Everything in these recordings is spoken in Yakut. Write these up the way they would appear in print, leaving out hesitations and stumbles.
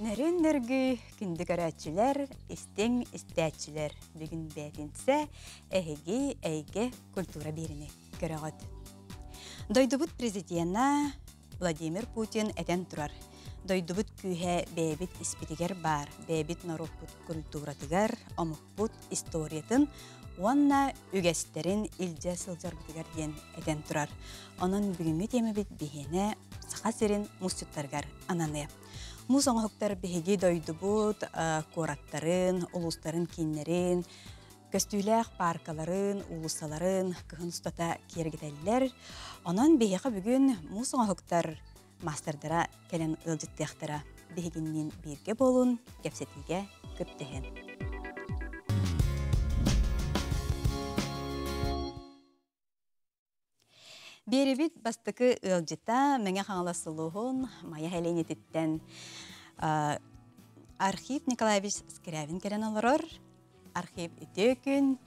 Нөрүн-нөргүй күндү көрөөччүлэр, истиҥ истээччилэр, бүгүн бээтинсэ эһиги эйгэ культура биэриини көрөҕүт. Дойдубут президена Владимир Путин этэн турар, дойдубут күүһэ бэйэбит испитигэр баар, бэйэбит норуоппут культуратыгар, омукпут историятын уонна үгэстэрин илдьэ сылдьарбытыгар диэн этэн турар. Онон бүгүҥҥү тиэмэбит биһиэнэ Саха сирин мусчуттарыгар ананыа. Муус оҥоһуктар биһиги дойдубут куораттарын, улуустарын кииннэрин, көстүүлээх пааркаларын, уулуссаларын кыһын устата киэргэтэллэр. Онон биһиэхэ бүгүн муус оҥоһуктар маастардара кэлэн ыалдьыттыахтара. Биһигинниин бииргэ буолун, кэпсэтиигэ кыттыһын. Биэрибит бастакы ыалдьыта Мэҥэ Хаҥалас улууһун Майа Хэлиэнньэтиттэн Архип Николаевич Скрябин кэлэн олорор. Архип үтүө күн.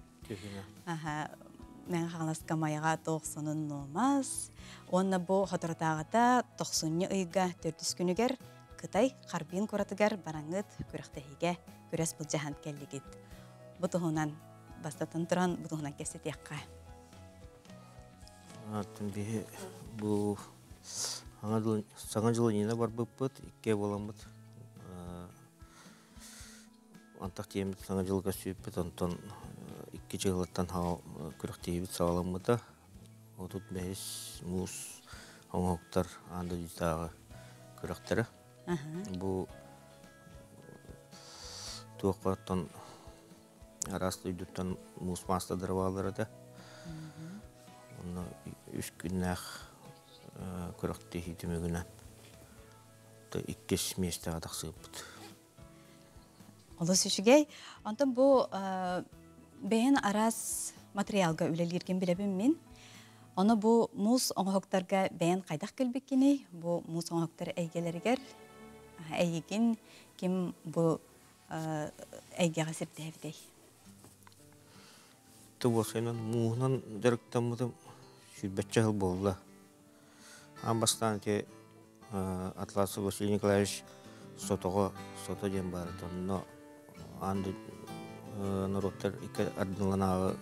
Мэҥэ Хаҥаласка Майаҕа туох сонун нуомас. Уонна бу соторутааҕыта тохсунньу ыйга төрдүс күнүгэр Кытай Харбин куоратыгар бараҥҥыт күрэхтэһиигэ күрэс былдьаһан кэллигит. Бу туһунан бастатан туран бу туһунан кэпсэтиэххэ. Атын биһи бу саҥа дьыл иннинэ барбыппыт, иккиэ буоламмыт антах тиэммит саҥа дьылга сүүппүт, онтон икки дьылыттан күрэхтэһиибит саҕаламмыта. 35 муус оҥоһуктар аан дойдутааҕы күрэхтэрэ. Бу туохха оттон араас дойдуттан муус маастардара бааллар этэ. Онно үс күннээх күрэхтэһии түмүгүнэн иккис миэстэҕэ тахсыбыппыт. Олус үчүгэй. Онтон бу бэйэн араас материалга үлэлииргин билэбин мин. Ону бу муус оҥоһуктарга бэйэн хайдах кэлбиккиний? Бу муус оҥоһуктар эйгэлэригэр эйигин ким бу эйгэҕэ сирдээбитэй? Туосайынан мууһунан дьарыктаммытым сүүрбэччэ сыл буолла. Аан бастаан ити Атласов Василий Николаевич Сотоҕо Сото диэн баар этэ. Онно аан норуоттар икки ардыланааҕы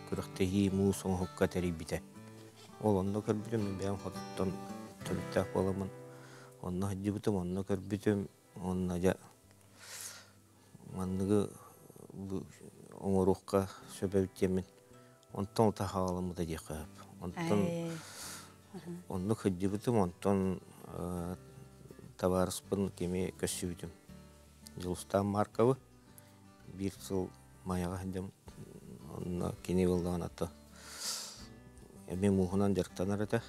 күрэхтэһии муус оҥоһукка тэрийбитэ. Ол онно көрбүтүм, мин бэйэм хотуттан төрүттээх буоламмын онно сылдьыбытым, онно көрбүтүм. Уонна дьэ манныгы оҥоруохха сөп эбит диэммин онтон утаа хаалыммыта диэххэ сөп. Онтон оннук сылдьыбытым, онтон табаарыспын кими көрсүбүтүм. Дьулустаан Марковы биир сыл Майаҕа сылдьан онно кини буоллаҕына ата эмиэ мууһунан дьарыктанар этэ.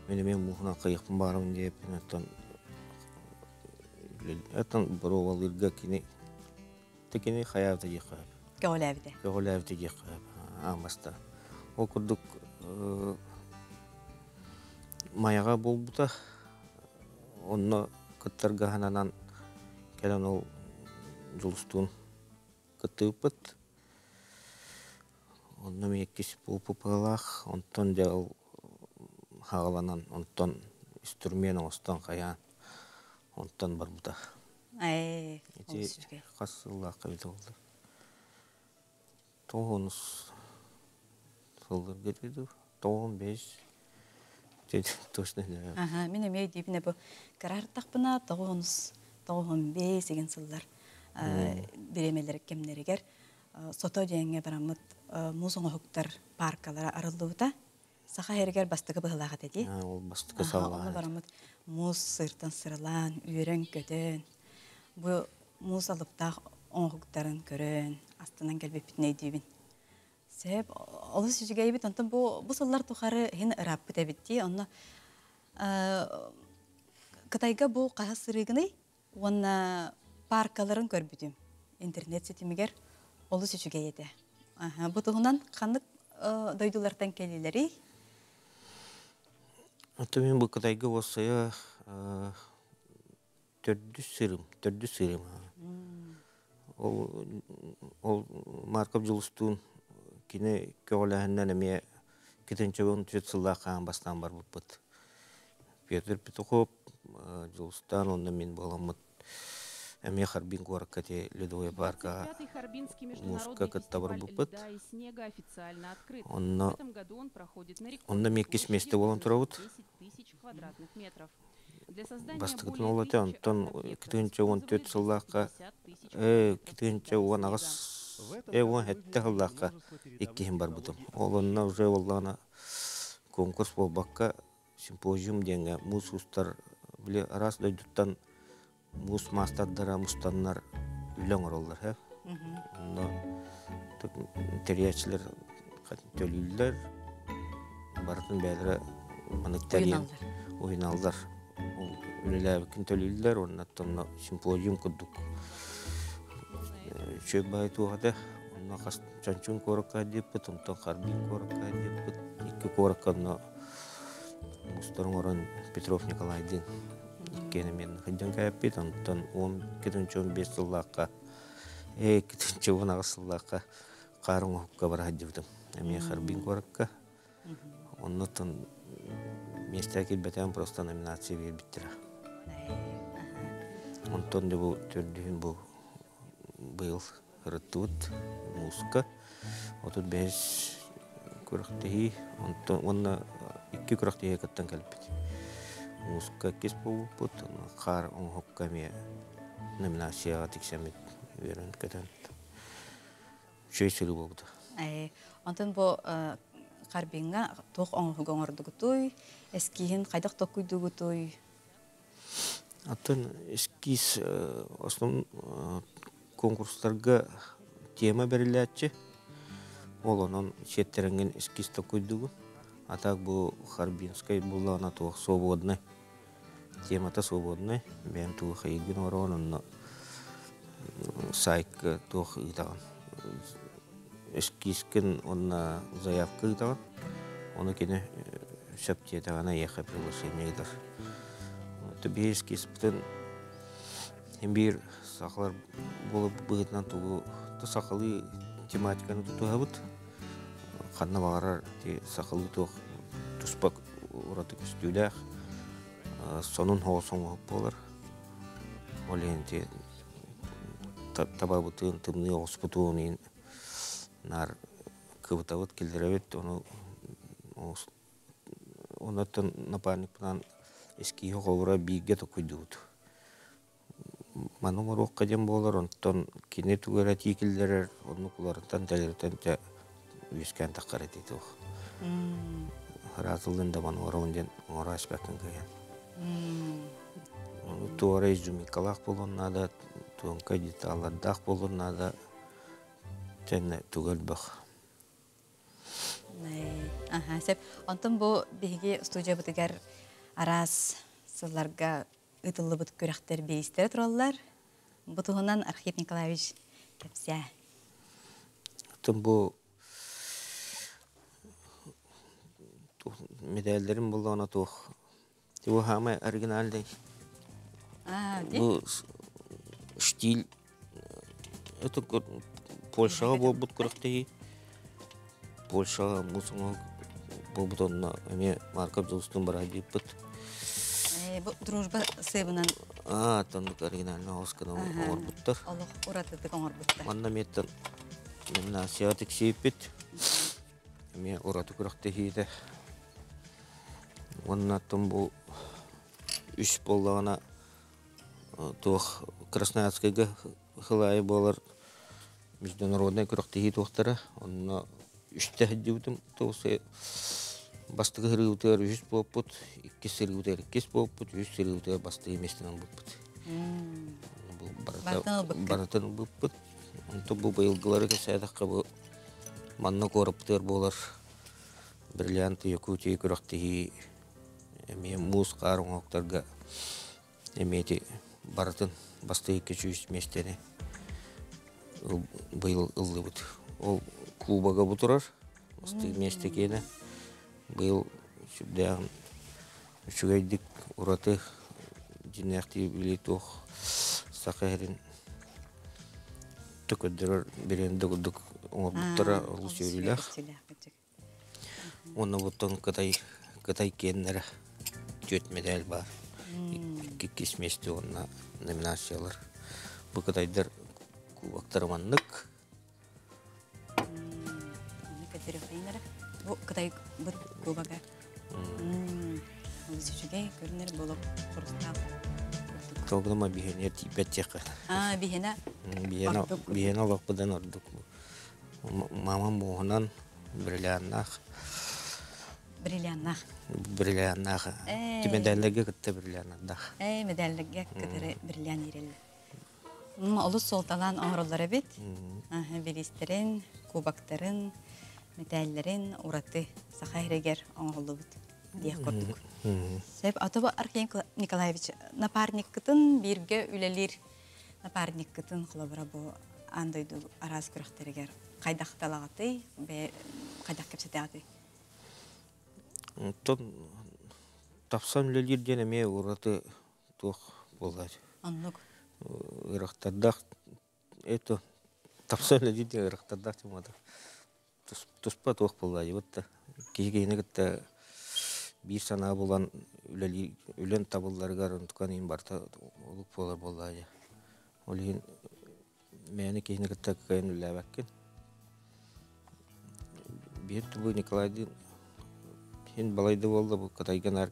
Мин эмиэ мууһунан хайыахпын баарым диэппин оттон оттон боруобалыырга кини кини хайаабыта диэххэ сөп. Көҕүлээбитэ. Көҕүлээбитэ диэххэ сөп аан бастаан. Ол курдук Майаҕа буолбута. Онно кыттарга сананан кэлэн ол Дьулустуун кыттыбыппыт. Онно эмиэ иккис ПП-лаах, онтон дьэ ол хаҕаланан, онтон инструмент оҥостон хайаан, онтон барбыта. Ити хас сыллаахха эбитэ буолла? Тоҕус сылларга этэ дуу, 95 точно не Аха, мин эмиэ өйдүүбүн бу кыраартахпына 9 95 деген сыллар бириэмэлэр кэмнэригэр Сото диэҥҥэ бараммыт муус оҥоһуктар паркалара арыллыбыта. Саха сиригэр бастакы быһылаах этэ дии. Ол бастакы саҕалаан. Онно бараммыт муус сыыртан сырылаан, үөрэн-көтөн, бу муус алыптаах оҥоһуктарын көрөн, астынан кэлбиппитин өйдүүбүн. Сөп, олус үчүгэйбит. Онтон бу сыллар тухары иһин ырааппыт эбит дии. Онно Кытайга бу хаһыс сырыыгыный уонна паркаларын көрбүтүм. Интернет ситимигэр олус үчүгэй этэ. Бу туһунан ханнык дойдулартан кэлиилэрий? Оттон мин бу Кытайга уоссайа төрдүс сырым, төрдүс сырым. Ол, ол Марков Дьулустуун кини көҕүлээһининэн эмиэ китинчэ 14 сыллаах хаан бастаан барбыппыт. Петр Петухов Дьулустаан уонна мин буоламмыт эмиэ Харбин куоракка ити Ледовой паркаҕа 25-й Харбинский мууска международный кытта фестиваль барбыппыт. льда и снега официально открыт. В Онно этом году он проходит на онно рекордной эмиэ иккис площади миэстэ в буолан турабыт. 910 тысяч квадратных метров. Для создания Бастакытын более ол этэ, 1000 онтон арт-объектов 2014 использовали сыллаахха 250 тысяч кубометров китинчэ льда и уон аҕыс снега. В этом уон году сэттэ выявлены сыллаахха множество передовых иккиһин барбытым. технологий Ол онно уже буоллаҕына конкурс буолбакка симпозиум диэҥҥэ муус устар били араас дойдуттан муус маастардара мустаннар үлэ оҥороллор һэ. Онно тэрийээччилэр төлүүллэр, барытын бэйэлэрэ маннык тэрийэн Уйуналлар. уһуйуналлар. Ол үлэлээбиккин төлүүллэр уонна онно симпозиум курдук үчүгэй баҕайы туох этэ. Онно хас Чанчун куоракка диэппит, онтон Харбин куоракка диэппит. Икки куоракка онно мустар оҥорон Петров Николайдыын иккиэн эмиэ сылдьан кээппит. Онтон 12-15 сыллаахха 2018 сыллаахха хаар оҥоһукка бара сылдьыбытым. Эмиэ Харбин куоракка. Оннуттан миэстэ киирбэтэҕим просто номинация биэрбиттэрэ. Онтон да бу төрдүһүн бу быйыл ырыттыбыт мууска. 35 күрэхтэһии, онтон уонна икки күрэхтэһиигэ кыттан кэлбит. Мууска иккис буолбуппут, хаар оҥоһукка эмиэ номинацияҕа тиксэммит үөрэн көтөн үчүгэй сырыы буолбута. Онтон бу Харбиҥҥа туох оҥоһугу оҥордугутуй? Эскииһин хайдах толкуйдуугутуй? Оттон эскиз основном конкурстарга тема бэриллээччи. Ол онон сиэттэрэҥҥин эскиз толкуйдуугун. А так бу Харбинскай буллаҕына туох свободный темата свободный. Бэйэм тугу хайыыргын оҥороҕун онно сайтка туох ыытаҕын эскизкин уонна заявка ыытаҕын. Ону кини сөп диэтэҕинэ эйиэхэ приглашение ыытар. Биир эскизпитин биир сахалар буолар быһыытынан тугу сахалыы тематиканы тутуһабыт. Ханна баҕарар сахалыы туох туспа ураты көстүүлээх сонун соҕус оҥоһук буолар. Ол иһин ити табабытын, тымныы оҕуспутун иһин наар кыбытабыт, киллэрэбит. Ону онуттан напарникпынаан эскииһи холобура бииргэ токуйдубут. Маны оҥоруохха диэн буолар, онтон кини тугу эрэ этии киллэрэр, оннук уларытан тэлэритэн дьэ үөскээн таххар этии туох. Ыраатыллын да маны оҥоробун диэн оҥоро испэккин кыайан. Туора изюминкалаах буолуон наада, тонкай деталлардаах буолуон наада, тэннэ туга элбэх. Аха, сөп. Онтон бу биһиги студиябытыгар араас сылларга ыытыллыбыт күрэхтэр биэстэрэ тураллар. Бу туһунан Архип Николаевич кэпсээ. Оттон бу медаллэрим буллаҕына туох бу хаамай оригинальный бу штиль это Польшаҕа буолбут күрэхтэһии Польшаҕа муус буолбут онно эмиэ Марков Дьулустуун бараһыйбыппыт. Бу дружба сыабынан Аа, оннук оригинальный оҕус гына оҥорбуттар. Олох уратытык оҥорбуттар. Манна эмиэттэн номинацияҕа тиксииппит. Эмиэ ураты күрэхтэһиитэ. Уонна оттон бу үс буоллаҕына туох Красноярскайга сыл аайы буолар международнай күрэхтэһии туохтара. Онно үстэ сылдьыбытым. Бастакы сырыыбытыгар үһүс буолпут, иккис сырыыбытыгар иккис буолпут, үһүс сырыыбытыгар бастакы миэстэнэн ылбыппыт. Барытын ылбыппыт. Онтон бу быйылгылары кэпсээтэххэ бу манна куораппытыгар буолар Бриллианты Якутии күрэхтэһии эмиэ муус хаар оҥоһуктарга эмиэ ити барытын бастакы 200 миэстэни быйыл ыллыбыт. Ол кубога бу турар. Бастакы миэстэ киэнэ. Быйыл сүрдээҕин үчүгэйдик ураты дьиҥнээхтии били туох саха иһэрин көрдөрөр бренди курдук оҥорбуттара олус үөрүүлээх. Уонна буттан Кытай, Кытай киэннэрэ түөрт мэтээл баар. Иккис миэстэ уонна номинациялар. Бу кытайдар кубоктара маннык. Бу Кытай быт кубога. Олус үчүгэй көрүнэр болоп хрустаал. Толгума биһиэнэ тиийбэт диэххэ. Аа, биһиэнэ Биһиэнэ биһиэнэ олохпутун ордук. Мамам муоһунан бриллианнаах. Бриллианнаах. Бриллианнаах. Медалларга кытта бриллианнаах. Ээ, медалларга кытары бриллиан иирэллэр. Олус суолталаан оҥороллор эбит. Бириистэрин, кубоктарын, мэтээллэрин ураты саха иһигэр оҥоһуллубут диэх курдук. Сөп, ато бу Архей Николаевич напарниккытын бииргэ үлэлиир напарниккытын холобура бу аан дойду араас күрэхтэригэр хайдах талаҕытый, хайдах кэпсэтэҕитий? Оттон тапсан үлэлиир диэн эмиэ ураты туох буолар. Оннук. Ырахтардаах это тапсан үлэлиир диэн ырахтардаах тимата туспа туох буоллаайыбыт да киһи киһини кытта биир санаа булан үлэлии үлэн табылларыгар онтукан иһин барыта олук буолар буоллаайа. Ол иһин мээнэ киһини кытта кыайан үлэлээбэккин. Биир бу Николайдыын иһин балайда буолла бу Кытайга наар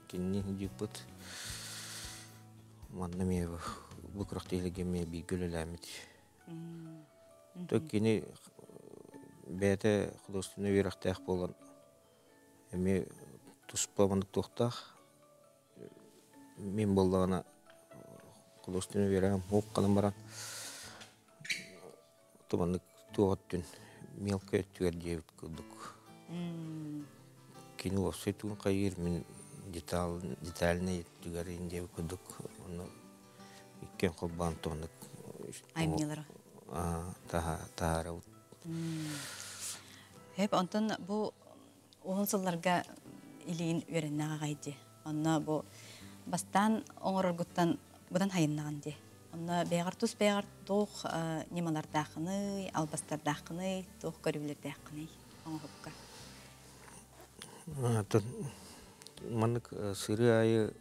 кинини дьыппыт. Манна эмиэ бу күрэхтэһиилэргэ эмиэ бииргэ үлэлээммит. То кини бэйэтэ художественнай үөрэхтээх буолан эмиэ туспа маннык туохтаах. Мин буоллаҕына художественнай үөрэҕим уһук гынан баран маннык туох өттүн мелкай өттүгэр диэбит курдук. Кини уопсай тугун хайыыр мин детал детальнай өттүгэр диэбит курдук ону иккиэн холбоон туоннук Айымньылара. Таһаарабыт. Хэп, онтон бу уһун сылларга илиин үөрэннэҕэ аҕай дии. Онно бу бастаан оҥороргуттан быдан хайыннаҕын дии. Онно бэйэҕэр тус бэйэҕэр туох ньымалардааххыный, албастардааххыный, туох көрүүлэрдээххиний оҥоһукка? Маннык сырыы аайы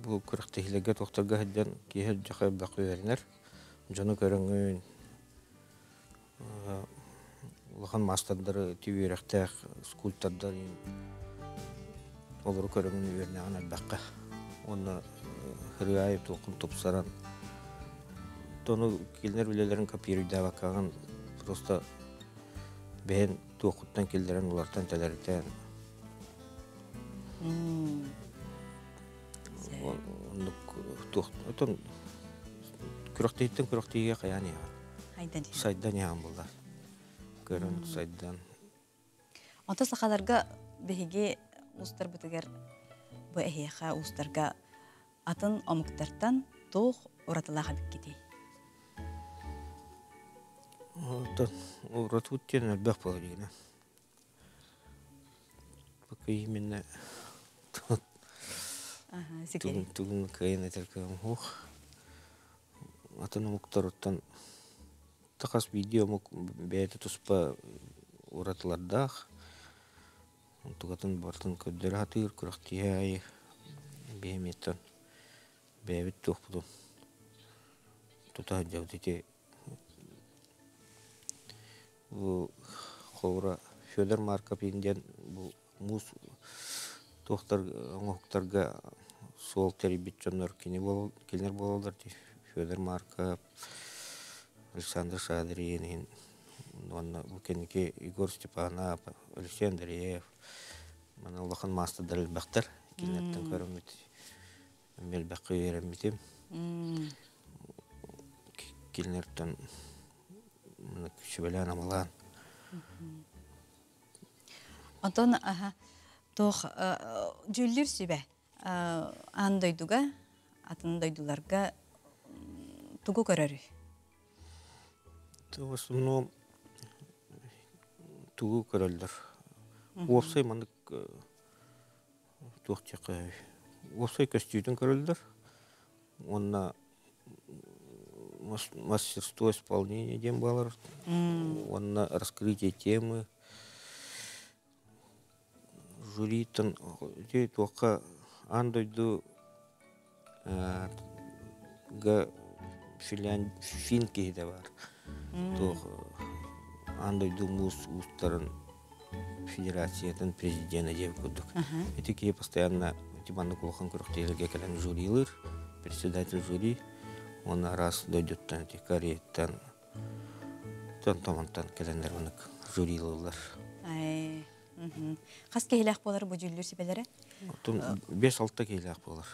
бу күрэхтэһиилэргэ тохторго сылдьан киһи дьаха элбэх үөрэнэр. Дьону көрөҥҥүн улахан маастардары үөрэхтээх скульптордар олору көрөҥүн үөрэнэҕин элбэххэ. Уонна ырыа аайы туоххун тупсаран тону кинилэр үлэлэрин копируйдаабаккаҕын просто бэйэн туоххуттан киллэрэн улартан тэлэритэн оннук туох отон күрэхтэһииттэн күрэхтэһиигэ хайаан иһэҕин сайдан иһэҕин буоллар көрөн сайдан Онто сахаларга биһиги уустарбытыгар бу эһиэхэ уустарга атын омуктартан туох уратылаах эбиккитий? Оттон уратыбыт диэн элбэх буолар дигинэ. Пока именно тугун кыайан этэр кыам суох. Атын омуктарыттан хас биирдии омук бэйэтэ туспа уратылардаах. Онтукатын барытын көрдөрө сатыыр, күрэхтиһэ аайы биһимиттэн бэйэбит туохпутун тута сылдьабыт ити Бу холобура Федор Марков диэн бу муус туохтар оҥоһуктарга суол тэрийбит дьоннор кини кинилэр буолаллар дии. Федор Марков, Александр Шадрин иһин уонна бу кэнники Егор Степанов, Алексей Андреев манна улахан маастардар элбэхтэр. Кинилэртэн көрөммүт элбэххэ үөрэммитим. Кинилэртэн сүбэлээн-амалаан. Онтон туох дьүүллүүр сүбэ аан дойдуга, атын дойдуларга тугу көрөрүй? В основном тугу көрөллөр. Уопсай маннык туох диэххэ уопсай көстүүтүн көрөллөр уонна мастерство исполнения диэн буолар уонна раскрытие темы жюриттан ити туохха аан дойду Га фин киһитэ баар. Туох аан дойду муус уустарын федерациятын президенэ диэн курдук. Ити киһи постоянно ити маннык улахан күрэхтэһиилэргэ кэлэн жюрилыыр, председатель жюри уонна араас дойдуттан ити Кореяттан томонтон кэлэннэр маннык жюрилыыллар. Хас киһилээх буолар бу дьүүллүүр сүбэлэрэ? Оттон 5-6 киһилээх буолар.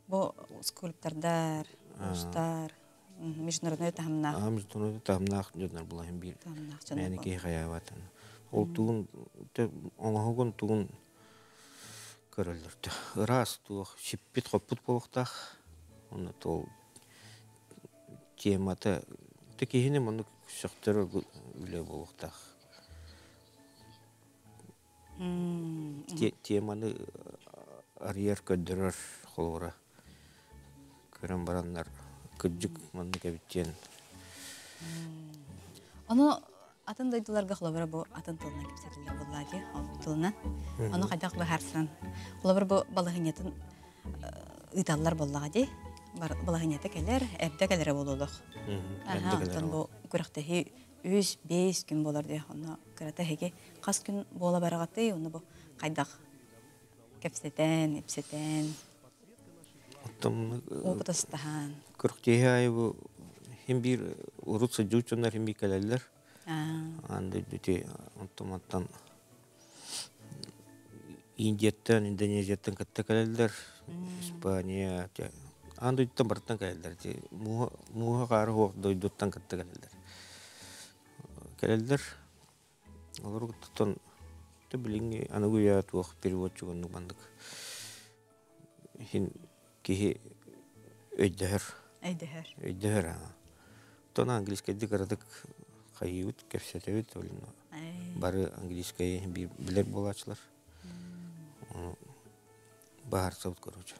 Бу скульптордар, уустар, международный таһымнаах. Международный таһымнаах дьоннор булаһын биир. Мэни киһи хайаабатын. Ол тугун оҥоһугун тугун көрөллөр. Ыраас туох сиппит-хоппут буолуохтаах. Онно тол темата киһини маннык сөхтөрөр үлэ буолуохтаах. Теманы арыйар, көрдөрөр холобура көрөн бараннар кырдьык маннык эбит диэн. Ону атын дойдуларга холобура бу атын тылынан кэпсэтиллэр буоллаа дии, ол тылынан. Ону хайдах быһаарсан? Холобура бу балаһыанньатын ыыталлар буоллаҕа дии. Балаһыанньата кэлэр, эрдэ кэлэрэ буолуолуох. Аха, оттон бу күрэхтэһии 3-5 күн буолар дии. Онно кырата эһиги хас күн буола бараҕытый? Онно бу хайдах кэпсэтэн, ипсэтэн, Оттон опыт астаһан. Күрэхтэһии аайы бу хим биир урут сылдьыбыт дьоннор хим биир кэлэллэр. Аан дойду ити онтон Индияттан, Индонезияттан кытта кэлэллэр. Испания, аан дойдуттан барыттан кэлэллэр. Мууһа хаара суох дойдуттан кытта кэлэллэр. Кэлэллэр. Олору кыттан билиҥҥи аныгы үйэ туох переводчик оннук маннык иһин киһи өйдөһөр. Өйдөһөр. Өйдөһөр. Оттон английскайдык кыратык хайыыбыт, кэпсэтэбит. Бары английскайы билэр буолааччылар. Баһарсабыт короче.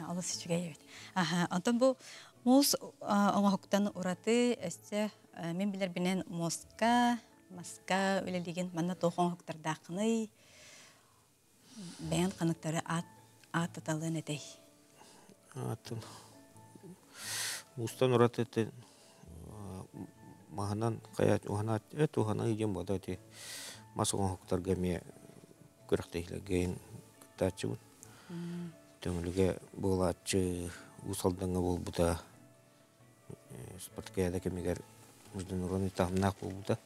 Олус үчүгэй эбит. Аха, онтон бу муус оҥоһуктан ураты өссө мин билэрбинэн муоска, маска үлэлиигин манна туох оҥоһуктардааххыный? Бэйэн ханыктары аат ааттаталыан этэй? Атын муустан ураты маһынан хайа уһанаат эт уһаныы диэн буолла ити мас оҥоһуктарга эмиэ күрэхтэһиилэргэ кыттааччыбын. Төҥүлүгэ буолааччы Уус Алдаҥҥа буолбута спартакиада кэмигэр международный таһымнаах буолбута.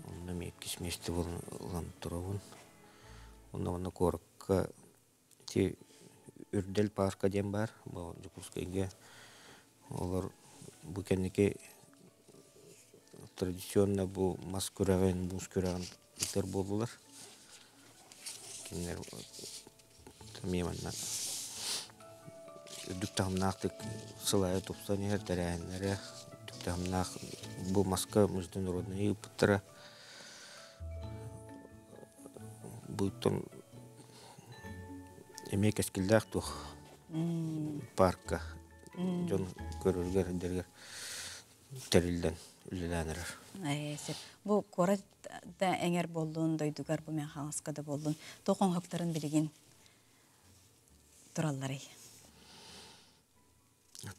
Онно эмиэ иккис миэстэ буолан ылан турабын. Онно уонна куоракка ити Үрдэл паарка диэн баар, бу Дьокуускайга. Олор бу кэнники традиционно бу мас күрэҕин, муус күрэҕин ыытар буоллулар. Кинилэр эмиэ манна үрдүк таһымнаахтык сыл аайы тупсан иһэр тэрээһиннэрэ, үрдүк таһымнаах бу маска международнай ыыппыттара. Буйтон эмиэ кэскиллээх туох парка дьон көрөрүгэр сылдьарыгар тэриллэн үлэлээн эрэр. Бу куорат да эҥэр буоллун, дойдугар бу мен хаҥаска да буоллун, туох оҥоһуктарын билигин туралларый?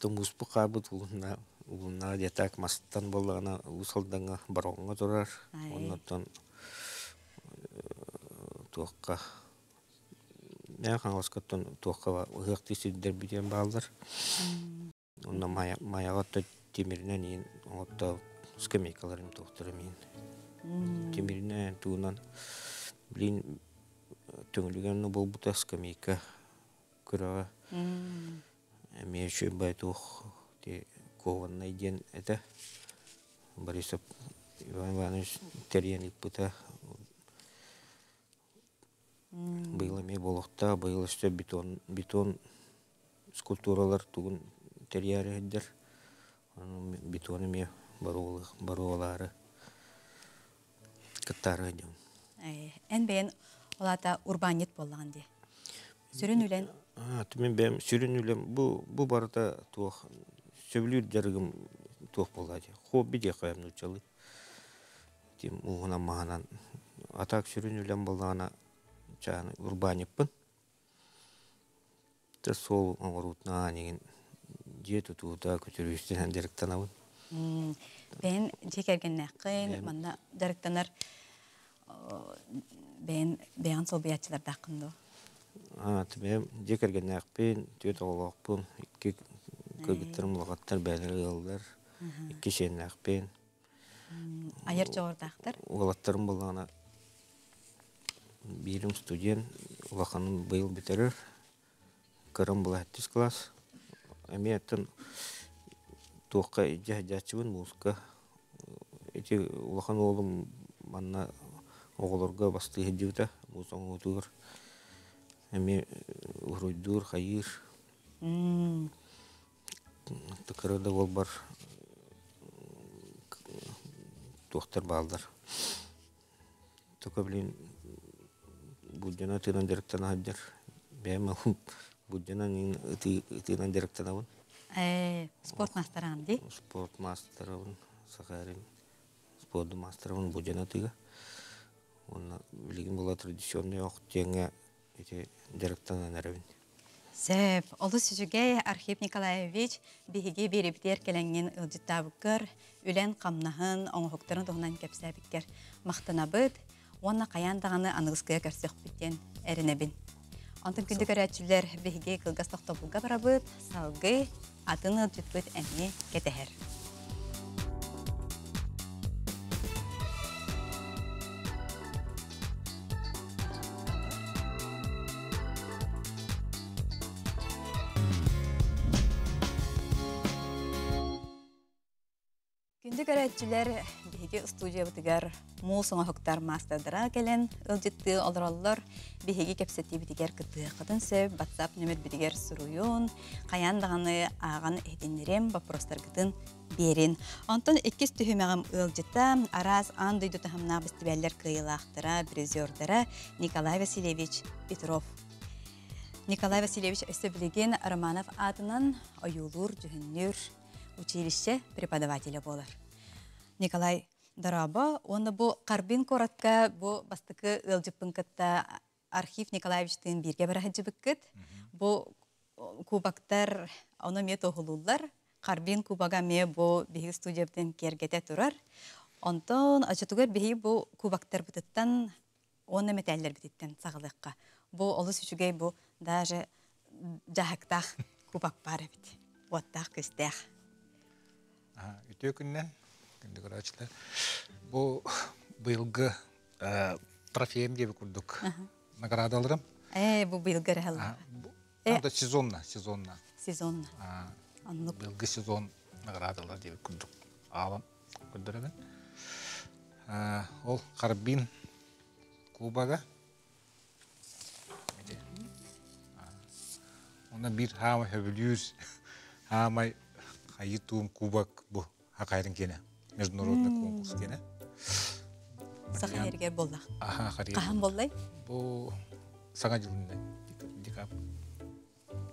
Мууспут хаалбыт улунна улунна диэтак мастан буоллаҕына Уус Алдаҥҥа Бороҕоҥҥо турар. Оннуттан туохха Мэҥэ Хаҥаласкаттан туохха ыһыахтыы сирдэрбит диэн бааллар. Онно Майаҕа тимиринэн иин оҥотто скамейкаларын туохтара миин. Тимиринэн туунан блин төҥүлүгэн буолбута скамейка күрэҕэ эмиэ үчүгэй туох кованнай диэн этэ. Борисов Иван Иванович тэрийэн ыыппыта. Быйыл эмиэ буолуохтаах, быйыл өссө бетон, бетон скульптуралар тугун тэрийээри сылдьар. Ону бетон эмиэ боруобалаары кыттаары сылдьабын. Эн бэйэн ол аата урбаанньыт буоллаҕын дии. Сүрүн үлэн? Мин бэйэм сүрүн үлэм бу барыта туох сөбүлүүр дьарыгым туох буолла дии. Хобби диэххэ нууччалыы. Тим ууһунан маһынан атак сүрүн үлэм буоллаҕына чааны урбаанньыппын. Суол оҥоруутунаан игин дьиэ тутуута көтүрүүстэнэн дьарыктанабын. Бэйэн дьиэ кэргэннээххин, манна дьарыктанар бэйэн бэйэҕин солбуйааччылардааххын дуо? Бэйэм дьиэ кэргэннээхпин, түөрт оҕолоохпун, икки кыргыттарым улахаттар бэйэлэрэ ыаллар, икки сиэннээхпин. Айар дьоҕурдаахтар? Уолаттарым буоллаҕына биирим студент, улаханым быйыл бүтэрэр, Кырым была сэттис кылаас. Эмиэ оттон туохха илдьэ сылдьааччыбын мууска. Ити улахан уолум манна оҕолорго бастыы сылдьыбыта муус оҥоһуутугар. Эмиэ уруйдуур, хайыыр. Кыра да буолбар туохтар бааллар. Только блин буддьана ытыынан дьарыктана сылдьар. Бэйэм буддьанан ытыынан дьарыктанабын. Спорт маастараҕын дии? Спорт маастарабын, Сахарин спорду маастарабын буддьана ытыыга. Уонна билигин була традиционный ох диэҥҥэ ити дьарыктанан эрэбин. Сөп. Олус үчүгэй Архип Николаевич биһиги биэрибитигэр кэлэҥҥин ыалдьыттаабыккар, үлэн-хамнаһын, оҥоһуктарын туһунан кэпсээбиккэр махтанабыт уонна хайаан даҕаны аныгыскыга көрсүөхпүт диэн эрэнэбин. Онтон күндү көрөөччүлэр биһиги кылгас тохтобулга барабыт, салгыы атын ыалдьыппыт эмиэ кэтэһэр. Күндү көрөөччүлэр, биһиги студиябытыгар муус оҥоһуктар маастардара кэлэн ыалдьыттыы олороллор. Биһиги кэпсэтиибитигэр кыттыһыаххытын сөп, WhatsApp нөмербитигэр суруйун, хайаан даҕаны ааҕан иһитиннэриэм, боппуруостаргытын биэрин. Онтон иккис түһүмэҕим ыалдьыта араас аан дойду таһымнаах бэстибээллэр кыайыылаахтара, призердара Николай Васильевич Петров. Николай Васильевич өссө билигин Романов аатынан ойуулуур-дьүһүннүүр училище преподавателэ буолар. Николай дорообо уонна бу Харбин куоракка бу бастакы ыалдьыппын кытта Архив Николаевичтыын бииргэ бара сылдьыбыккыт. Бу кубоктар ону эмиэ туоһулууллар. Харбин кубога эмиэ бу биһиги студиябытын киэргэтэ турар. Онтон оччотугар биһиги бу кубоктарбытыттан уонна мэтээллэрбититтэн саҕалыахха. Бу олус үчүгэй бу даже дьаһыктаах кубок баар эбит. Уоттаах күстээх. Үтүө күннэн, күндү көрөөччүлэр. Бу быйылгы трофейым диэби курдук наградаларым. Бу быйылгы эрэ Это сезонно, сезонно. Сезонно. Оннук. Быйылгы сезон наградалар диэби курдук аалан көрдөрөбүн. Ол Харбин кубога. Онно биир хаамай хөбүлүүр хаамай хайы туум кубок бу хакайрын киэнэ. Международный конкурс киэнэ. Саха эргэр болла. Аха, Хаһан боллай? Бу саҥа дьылында декаб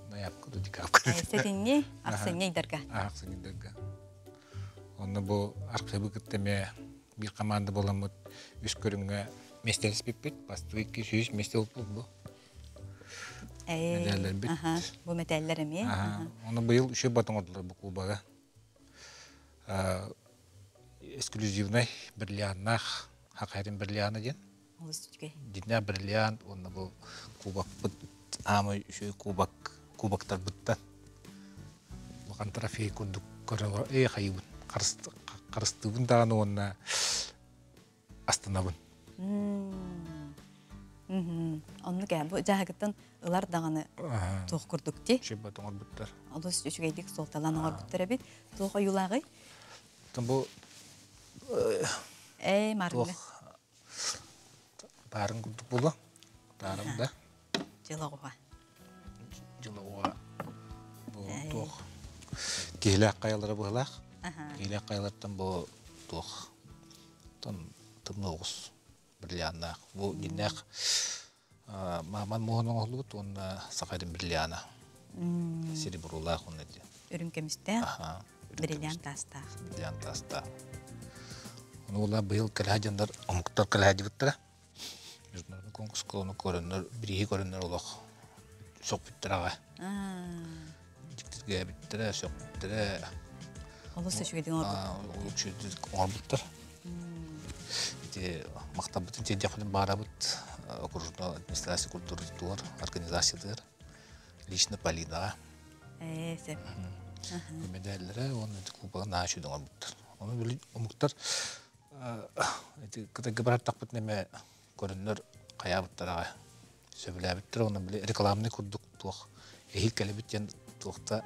ноябрь декабрь. Сэтинньи, ахсынньы ыйдарга. Ахсынньы ыйдарга. Онно бу архивы кытта эмиэ биир команда буоламмыт үс көрүҥҥэ миэстэлэспиппит. Бастакы икки сүүс миэстэ ылбыт бу. Мэтээллэрбит. Бу мэтээллэр эмиэ. Ону быйыл үчүгэй бат оҥордулар бу кубога. Эксклюзивнай бриллианнаах Хахайрин бриллиана диэн. Олус үчүгэй. Дьиҥнээх бриллиант уонна бу кубокпыт аамай үчүгэй кубок кубоктарбыттан улахан трофей курдук көрө ээ хайыбын харыстыыбын даҕаны уонна астынабын. Оннук ээ бу дьааһыгыттан ылар даҕаны туох курдук дии. Үчүгэй оҥорбуттар. Олус үчүгэйдик суолталаан оҥорбуттар эбит. Туох ойуулааҕый? Бу Ээ, маарыҥҥа. Баарын курдук буолуо. Таарым да. Дьыл оҕуһа. Дьыл оҕуһа. Бу туох киһилээх хайалара быһылаах. Киһилээх хайалартан бу туох тымныы оҕус бриллианнаах. Бу дьиннээх мааман муоһун оҥоһуллубут уонна саха эрин бриллиана. Серебролаах уонна Үрүҥ көмүстээх. Бриллиант таастаах. Бриллиант таастаах. Ону ула быйыл кэлэһэ дьоннор омуктар кэлэһэ Международный конкурска ону көрөннөр, бирииһи көрөннөр олох сөхпүттэр аҕа. Дьиктиргээбиттэрэ, сөхпүттэрэ. Олус үчүгэйдик оҥорбуттар. Олус үчүгэйдик оҥорбуттар. Ити махтаммытын тиэрдиэхпитин баарабыт окружной администрация культуры туар организациятыгар лично Полинаҕа. Ээ, сөп. Медаллара уонна кубогын наһаа үчүгэй оҥорбуттар. Ону били омуктар ити кытайга бараттахпытына эмэ көрөннөр хайаабыттараҕа сөбүлээбиттэр уонна били рекламный курдук туох эһиил кэлэбит диэн туохта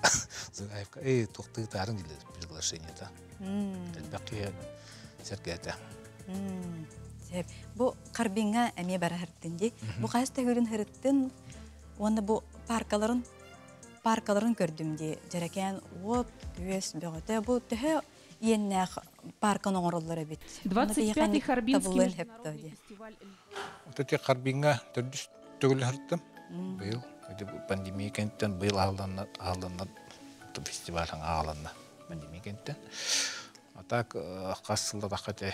Зыгаевка эй туохта ыытаарын дииллэр приглашениета элбэх киһи сэргээтэ. Сөп. Бу Харбиҥҥа эмиэ бара сырыттын дии. Бу хас төгүлүн сырыттын уонна бу паркаларын паркаларын көрдүм дии. Дьэрэкээн уот, күөс бөҕөтө. Бу төһө иэннээх парканы оҥороллор эбит. 25-й Харбинский международный фестиваль. Вот эти Харбиҥҥа төрдүс төгүл сырыттым. Быйыл пандемия кэнниттэн быйыл аһылланна аһылланна фестиваль аҕаланна пандемия кэнниттэн. А так хас сыллатахха те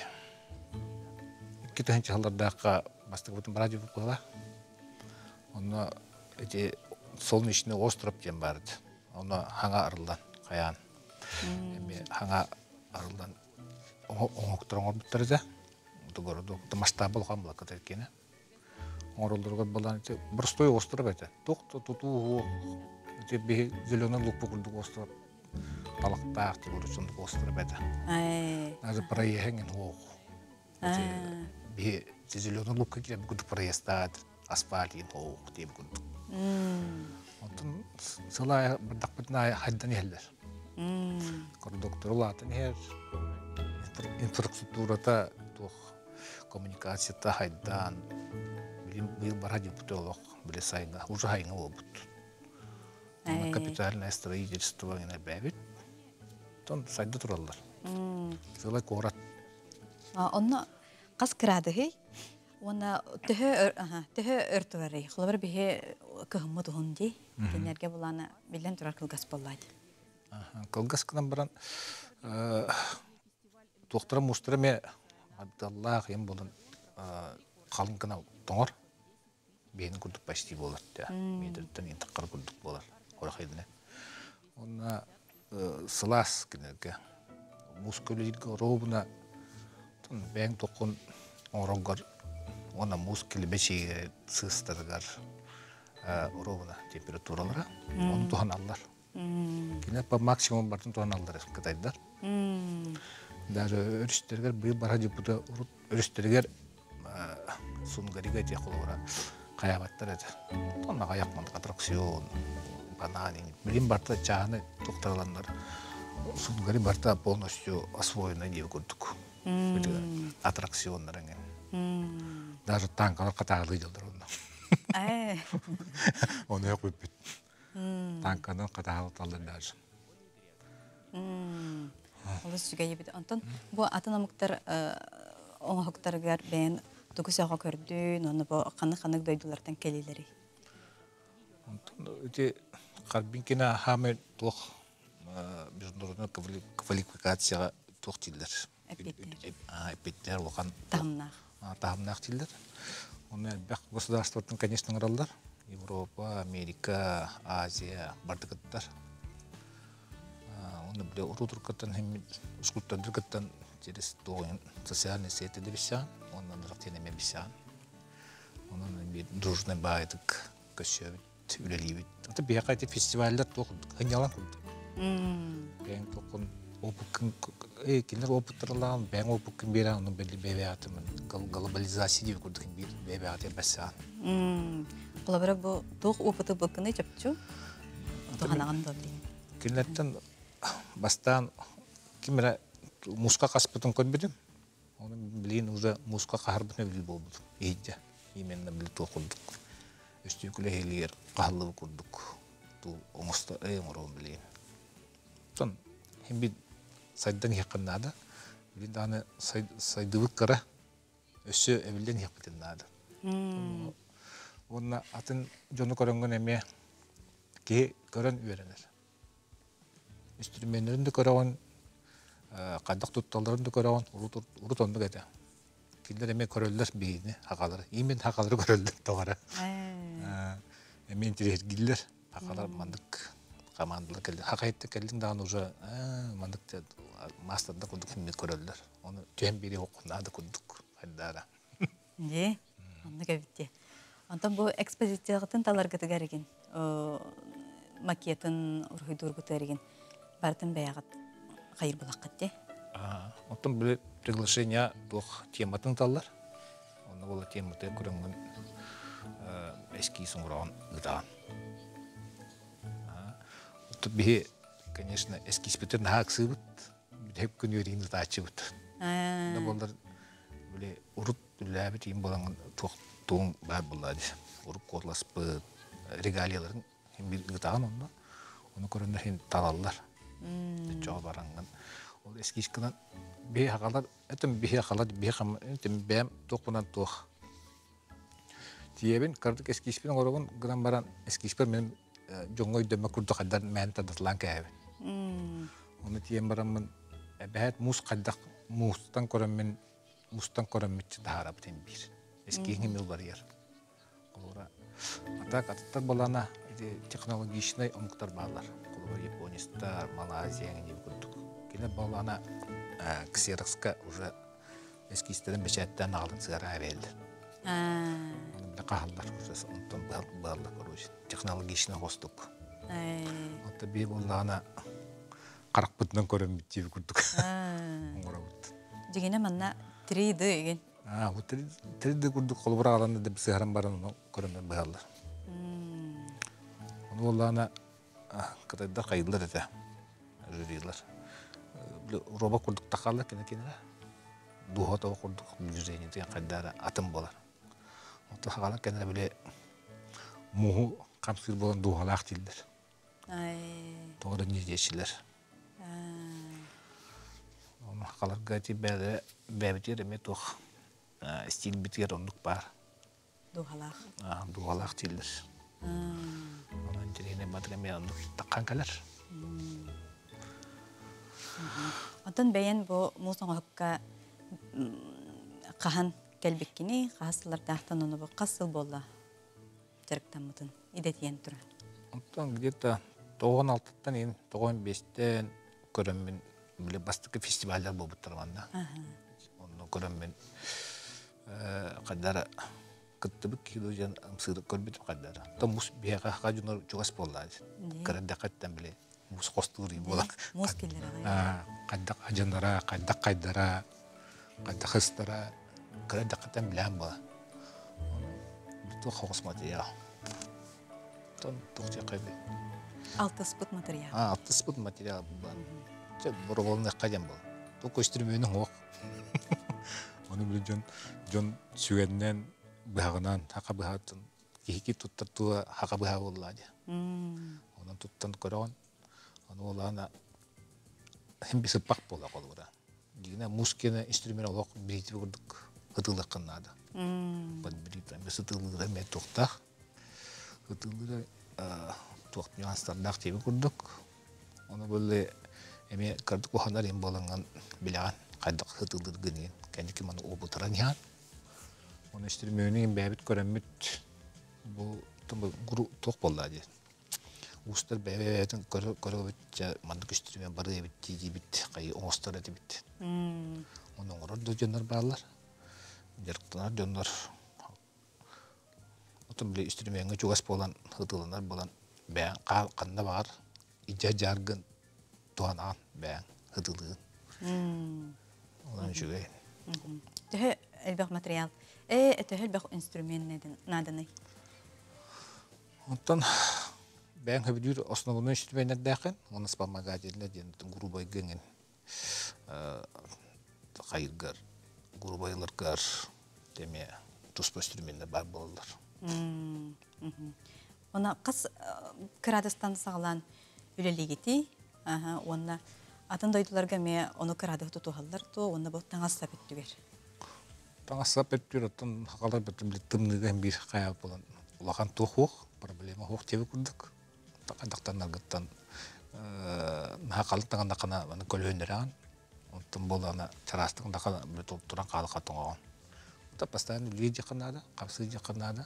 2000 сыллардаахха бастакыбытын бараа дьыбыт буола. Онно эти Солнечный остров диэн баар этэ. Онно хаҥа арыллан хайаан Эми хаҥа арыллан оҥоктор оҥорбуттар этэ. Городок масштаба улахан булакка киэнэ. Оҥороллоругар балаан ити простой остров этэ. Туох да тутуу ити биһи зеленый лук курдук остров талахтаах тигурусун остров этэ. Даже проеһеҥин хуох. Биһи зеленый лукка киирэн курдук проездтаат асфальт иин хуох диэбит курдук. Онтон сыл аайы бардахпытын аайы хайдан иһэллэр. Кордоктор улаатан иһэр, инфраструктурата туох коммуникацията хайдаан, билим быйыл бара дьылбыт олох били сайыҥҥа уже сайыҥҥа буолбут. Капитальное строительство бэбит. Тон сайда тураллар. Сыла куорат. Онно хас кыраадыһый? Уонна төһө төһө өр турарый? Холобур биһи кыһыммыт уһун дии. Кинилэргэ булаана биллэн турар кылгас буоллаа дии. Кылгас гынан баран туохтара муустара эмиэ абдаллаах ем болон халыҥ гына тоҥор. Биһини курдук почти буолар да. Метртэн интаххар курдук буолар. Орахайдына. Онна сылаас кинилэргэ муус көлүйгэ оруобуна бэйэҥ тоххун оҥороргор уонна муус килибэчигэ сыыстарыгар оруобуна температуралара ону туһаналлар. Кинилэр по максимум бартын туһаналлар кытайдар. Даже өрүстэригэр быйыл бара дьыппыта урут өрүстэригэр Сунгарига этиэх холобура хайаабаттар этэ. Онно аҕыйах аттракцион, банан, билим барта чааһыны туохтарыланнар Сунгари барта полностью освоена диэби курдук. Аттракционнар эҥин. Даже танкалар хатаалыы дьаллар онно. Ону өк бүппүт. Танканан хатаалыталлар даже. Олус үчүгэй эбит. Онтон бу атын омуктар оҥоһуктарыгар бэйэн тугу сөҕө көрдүн, уонна бу ханнык-ханнык дойдулартан кэлиилэрий? Онтон ити Харбинкина хаамай туох международная квалификацияҕа туох дииллэр? Эппиттэр улахан таһымнаах. Таһымнаах дииллэр. Онно элбэх государствоттан, конечно, ыҥыраллар. Европа, Америка, Азия бардыкыттар. Оны бile урутуркаттан скульптордыркаттан через туоҕун социальный сети да бисэҕин, онон ырах эмэ бисэҕин. Онон биир дружный баайдык көрсөбүт, үлэлиибит. Ата биһиэхэ ити фестиваллар туох ынньалаҥ курдук. Бэйэҥ туоххун опыккын э кинилэр опыттаралаан бэйэҥ опыккын биэрэн онон били бэйэбэҕэтин глобализация диэби курдук биир бэйэбэҕэтин бэссэҕин. Холобура бу туох опыты быккыны чопчу туһанаҕын дуо билигин? Кинилэртэн бастаан ким эрэ муска хаспытын көрбүтүм. Оны билигин уже муска хаһарбытын өйдүү буолбутум. Иһирдьэ. Именно били туох курдук. Өстүөкүлэ иһилигэр хаһыллыбыт курдук туу оҥосто эй оҥоруом билигин. Оттон хин бит сайдан иһиэххин наада. Билин даҕаны сайдыбыт кыра. Өссө эбиллэн иһиэхпитин наада. Уонна атын дьону көрөнгөн эмиэ киһи көрөн үөрэнэр. Инструменнэрин да көрөҕүн, хайдах тутталларын да көрөҕүн, урут оннук этэ. Кинилэр эмиэ көрөллөр биһигини, хахалары. Именно хахалары көрөллөр тоҕо эрэ. Эмиэ интириэһиргииллэр. Хахалар маннык командалар кэллин. Хахайытта кэллин даҕаны уже маннык маастардар курдук химмит көрөллөр. Оны түһэн биэри хоккунаада курдук хайдаара. Дии, оннук эбит дии. Онтон бу экспозицияҕытын таларгытыгар игин макетын уруһуйдуургутугар игин барытын бэйэҕит хайыр булаххыт дии. Оттон били приглашение туох тематын таллар. Онно буола тематы көрөҥҥүн эскиз оҥороҕун ыытаҕын. Оттон биһи, конечно, эскизпитин наһаа ыксыыбыт. Бүтэһик күн үөриин ытааччыбыт. Да буоллар били урут үлэлээбит иин буолаҥҥын туох туоҥ баар буоллаа дии. Урут куоталаспыт регалияларын биир ыытаҕын онно. Ону көрөннөр иһин талаллар. Чоҕо бараҥҥын. Ол эскизкынан биһи хагалар, этим биһи халар, биһи хам, этим бэйэм туохпунан туох. Тиийэбин, кырдык эскизпин оҥоробун гынан баран, эскизпэр мин дьоҥҥо өйдөммөт курдук хайдар мээн тардатылаан кээһэбин. Ону тиийэн бараммын, эбэһээт муус хайдах муустан көрөммүн, муустан көрөммүт таһаарабыт биир. Эскиһиҥ эмиэ уларыйар. Холобура, а так атыттар балана ити технологичнай омуктар бааллар. Холобура, японецтар, Малайзия эҥин курдук. Кини балана ксерокска уже эскизтэрин бэчээттээн аҕалан сыараа эбээллэр. Оны биле хаһаллар, онтон быһаллар, короче, технологичный хостук. Онто бии буоллаҕына харахпытынан көрөммүт диэби курдук оҥоробут. Дьигинэ манна 3D игин. Аа, бу 3D курдук холобур аҕалан да сыһаран баран ону көрөннөр быһаллар. Ону буоллаҕына кытайдар хайыллар этэ, жюрилар. Робот курдук тахаллар кини кинилэр. Дууһа тоҕо курдук движениетин хайдара атын буолар. Оттон хагалар кэннэ били мууһу хамсыыр буолан дууһалаах дииллэр. Тоҕо да диэчилэр. Ону хахаларга ити бэйэлэрэ бэйэбитигэр эмиэ туох стилбитигэр оннук баар. Дууһалаах. Дууһалаах дииллэр. Онон интэриэһинэй матык эмиэ оннук таххан кэлэр. Оттон бэйэн бу муус оҥоһукка хаһан кэлбиккиний, хаһыс сыллардаахтан ону бу хас сыл буолла дьарыктаммытын идэтийэн туран? Оттон где-то тоҕон алтыттан иһин, тоҕон биэстэн көрөммүн, били бастакы фестиваллар буолбуттар манна. Онно көрөммүн хайдара кыттыбыт киһи диэн ымсыырык көрбүтүм хайдара. То мус биһиэхэ хаха дьонор чугас буолла. Кыра дэхэттэн били мус хостуур буолан. Мус киллэрэ. Хайдах адьанара, хайдах хайдара, хайдах ыстара кыра дэхэттэн билээн буола. Туох хоҕус материал. Тон туох диэххэ Алтыспыт материал. Алтыспыт материал буолан. Чэ, бороболныахха диэн буол. Туох көстүрүмүөнү суох. Ону били дьон дьон сүгэннэн быһаҕынан хака быһаатын киһики туттар тула хака быһа буоллаа дии. Онон туттан көрөҕүн. Ону олаана хим бисыппах буола холобура. Дигинэ муус киэнэ инструмент олох бритве курдук ытыылыаххын наада. Под бритва эмиэ сытыылыыра эмиэ туохтаах. Ытыылыыра туох нюанстардаах диэби курдук. Ону были эмиэ кырдык уһанар им буолаҥҥын билэҕин хайдах ытыылыыргын иин кэнники маны уобутаран иһэн. Оны инструментин бэйэбит көрөммүт бу туох буолла диэн. Уустар бэйэ-бэйэтин көрө-көрөбүт дьэ маннык үстүрүмэн барыа эбит дии-диибит хайыы оҥостор этибит. Ону оҥорор да дьоннор бааллар. Дьарыктанар дьоннор Отон били үстүрүмүөҥҥэ чугас буолан, ытыыланар буолан бэйэҥ ханна баҕар идьэ дьааргын туһанаҕын бэйэҥ ытылыын. Онон үчүгэй. Төһө элбэх материал, төһө элбэх инструмент нааданый? Оттон бэйэҥ хөбүлүүр основной инструменнэрдээххин, уонна вспомогательный диэн грубайга эҥин хайыргар, грубайларгар эмиэ туспа инструменнэр баар буолаллар. Она хас кырадыстан саҕалаан үлэлиигитий? Уонна атын дойдуларга эмиэ ону кырадыһы тутуһаллар дуо? Уонна бу таҥас сап өттүгэр? Таҥас сап өттүгэр оттон хахалар тымныыга биир хайа буолан улахан туох суох, проблема суох диэби курдук. Дактаннаргыттан наһаа халыҥ таҥаннаххына маны көлөһүннэрэҕин. Онтон буоллаҕына чараастык даха туран хаалыха тоҥоҕун. Оттон постоянно үлэлии диэххэ наада, хамсыы диэххэ наада.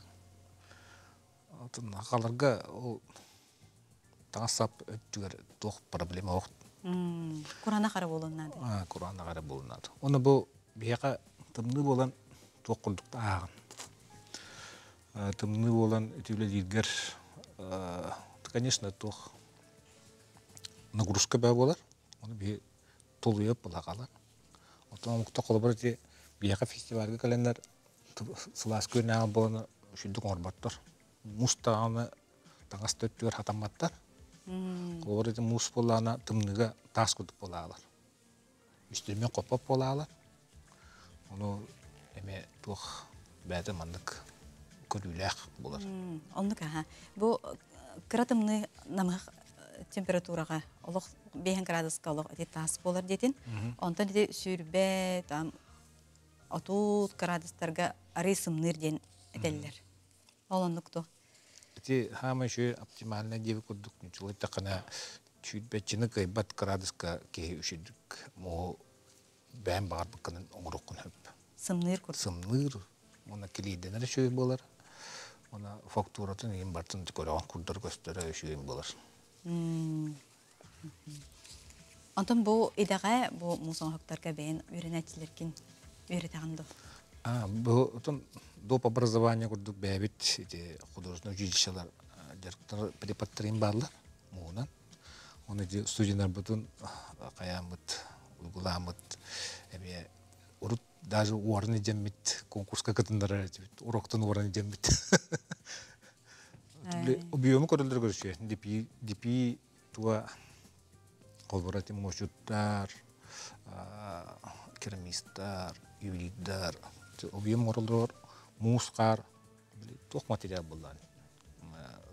Оттон хахаларга ол Таҥас-сап өттүгэр туох проблема суох. Кураанах эрэ буолуон наада. Кураанах эрэ буолуон наада. Уонна бу биһиэхэ тымныы буолан туох курдук да ааҕын. Тымныы буолан ити үлэлииргэр, конечно, туох нагрузка баа буолар. Ону биһи тулуйап былаҕалар. Оттон омукта холобур ити биһиэхэ фестивальга кэлэннэр сылаас күөннээҕи буолан үчүгдүк оҥорботтор. Муус даҕаны таҥас да өттүгэр хатамматтар. Холобур ити муус буоллаҕына тымныыга таас курдук буолаалар. Үстүрүмүөн хоппот буолаалар. Ону эмиэ туох бэйэтэ маннык көрүүлээх буолар. Оннук аха. Бу кыра тымныы намыһах температураҕа олох 5 градуска олох ити таас буолар диэтин. Онтон ити сүүрбэ там 30 градустарга арый сымныыр диэн этэллэр. Ол оннук дуо? Ити хаамай үчүгэй оптимальнай диэбит курдук ньучулай таххана сүүрбэччини кыайбат кыраадыска киһи үчүгдүк муоһу бэйэм баҕарбыккынан оҥоруоххун сөп. Сымныыр курдук. Сымныыр уонна килиэйдэнэр үчүгэй буолар. Уонна фактуратын иһин барытын көрөҕүн курдары көстөрө үчүгэй буолар. Онтон бу идэҕэ бу муус оҥоһуктарга бэйэн үөрэнээччилэргин үөрэтэҕин дуо? Бу отон доп образование курдук бэйэбит ити художественное училищелар дьарыктар преподтарым бааллар муунан. Оны ити студеннарбытын хайааммыт, уйгулааммыт эмиэ урут даже уоран идэммит конкурска кытыннарар этибит. Уроктан уоран идэммит. Объему көрөллөр көрүсүө. Дипи дипи туа холбура муочуттар, керамистар, ювелирдар объем оҥороллор муус хаар туох материал буллаан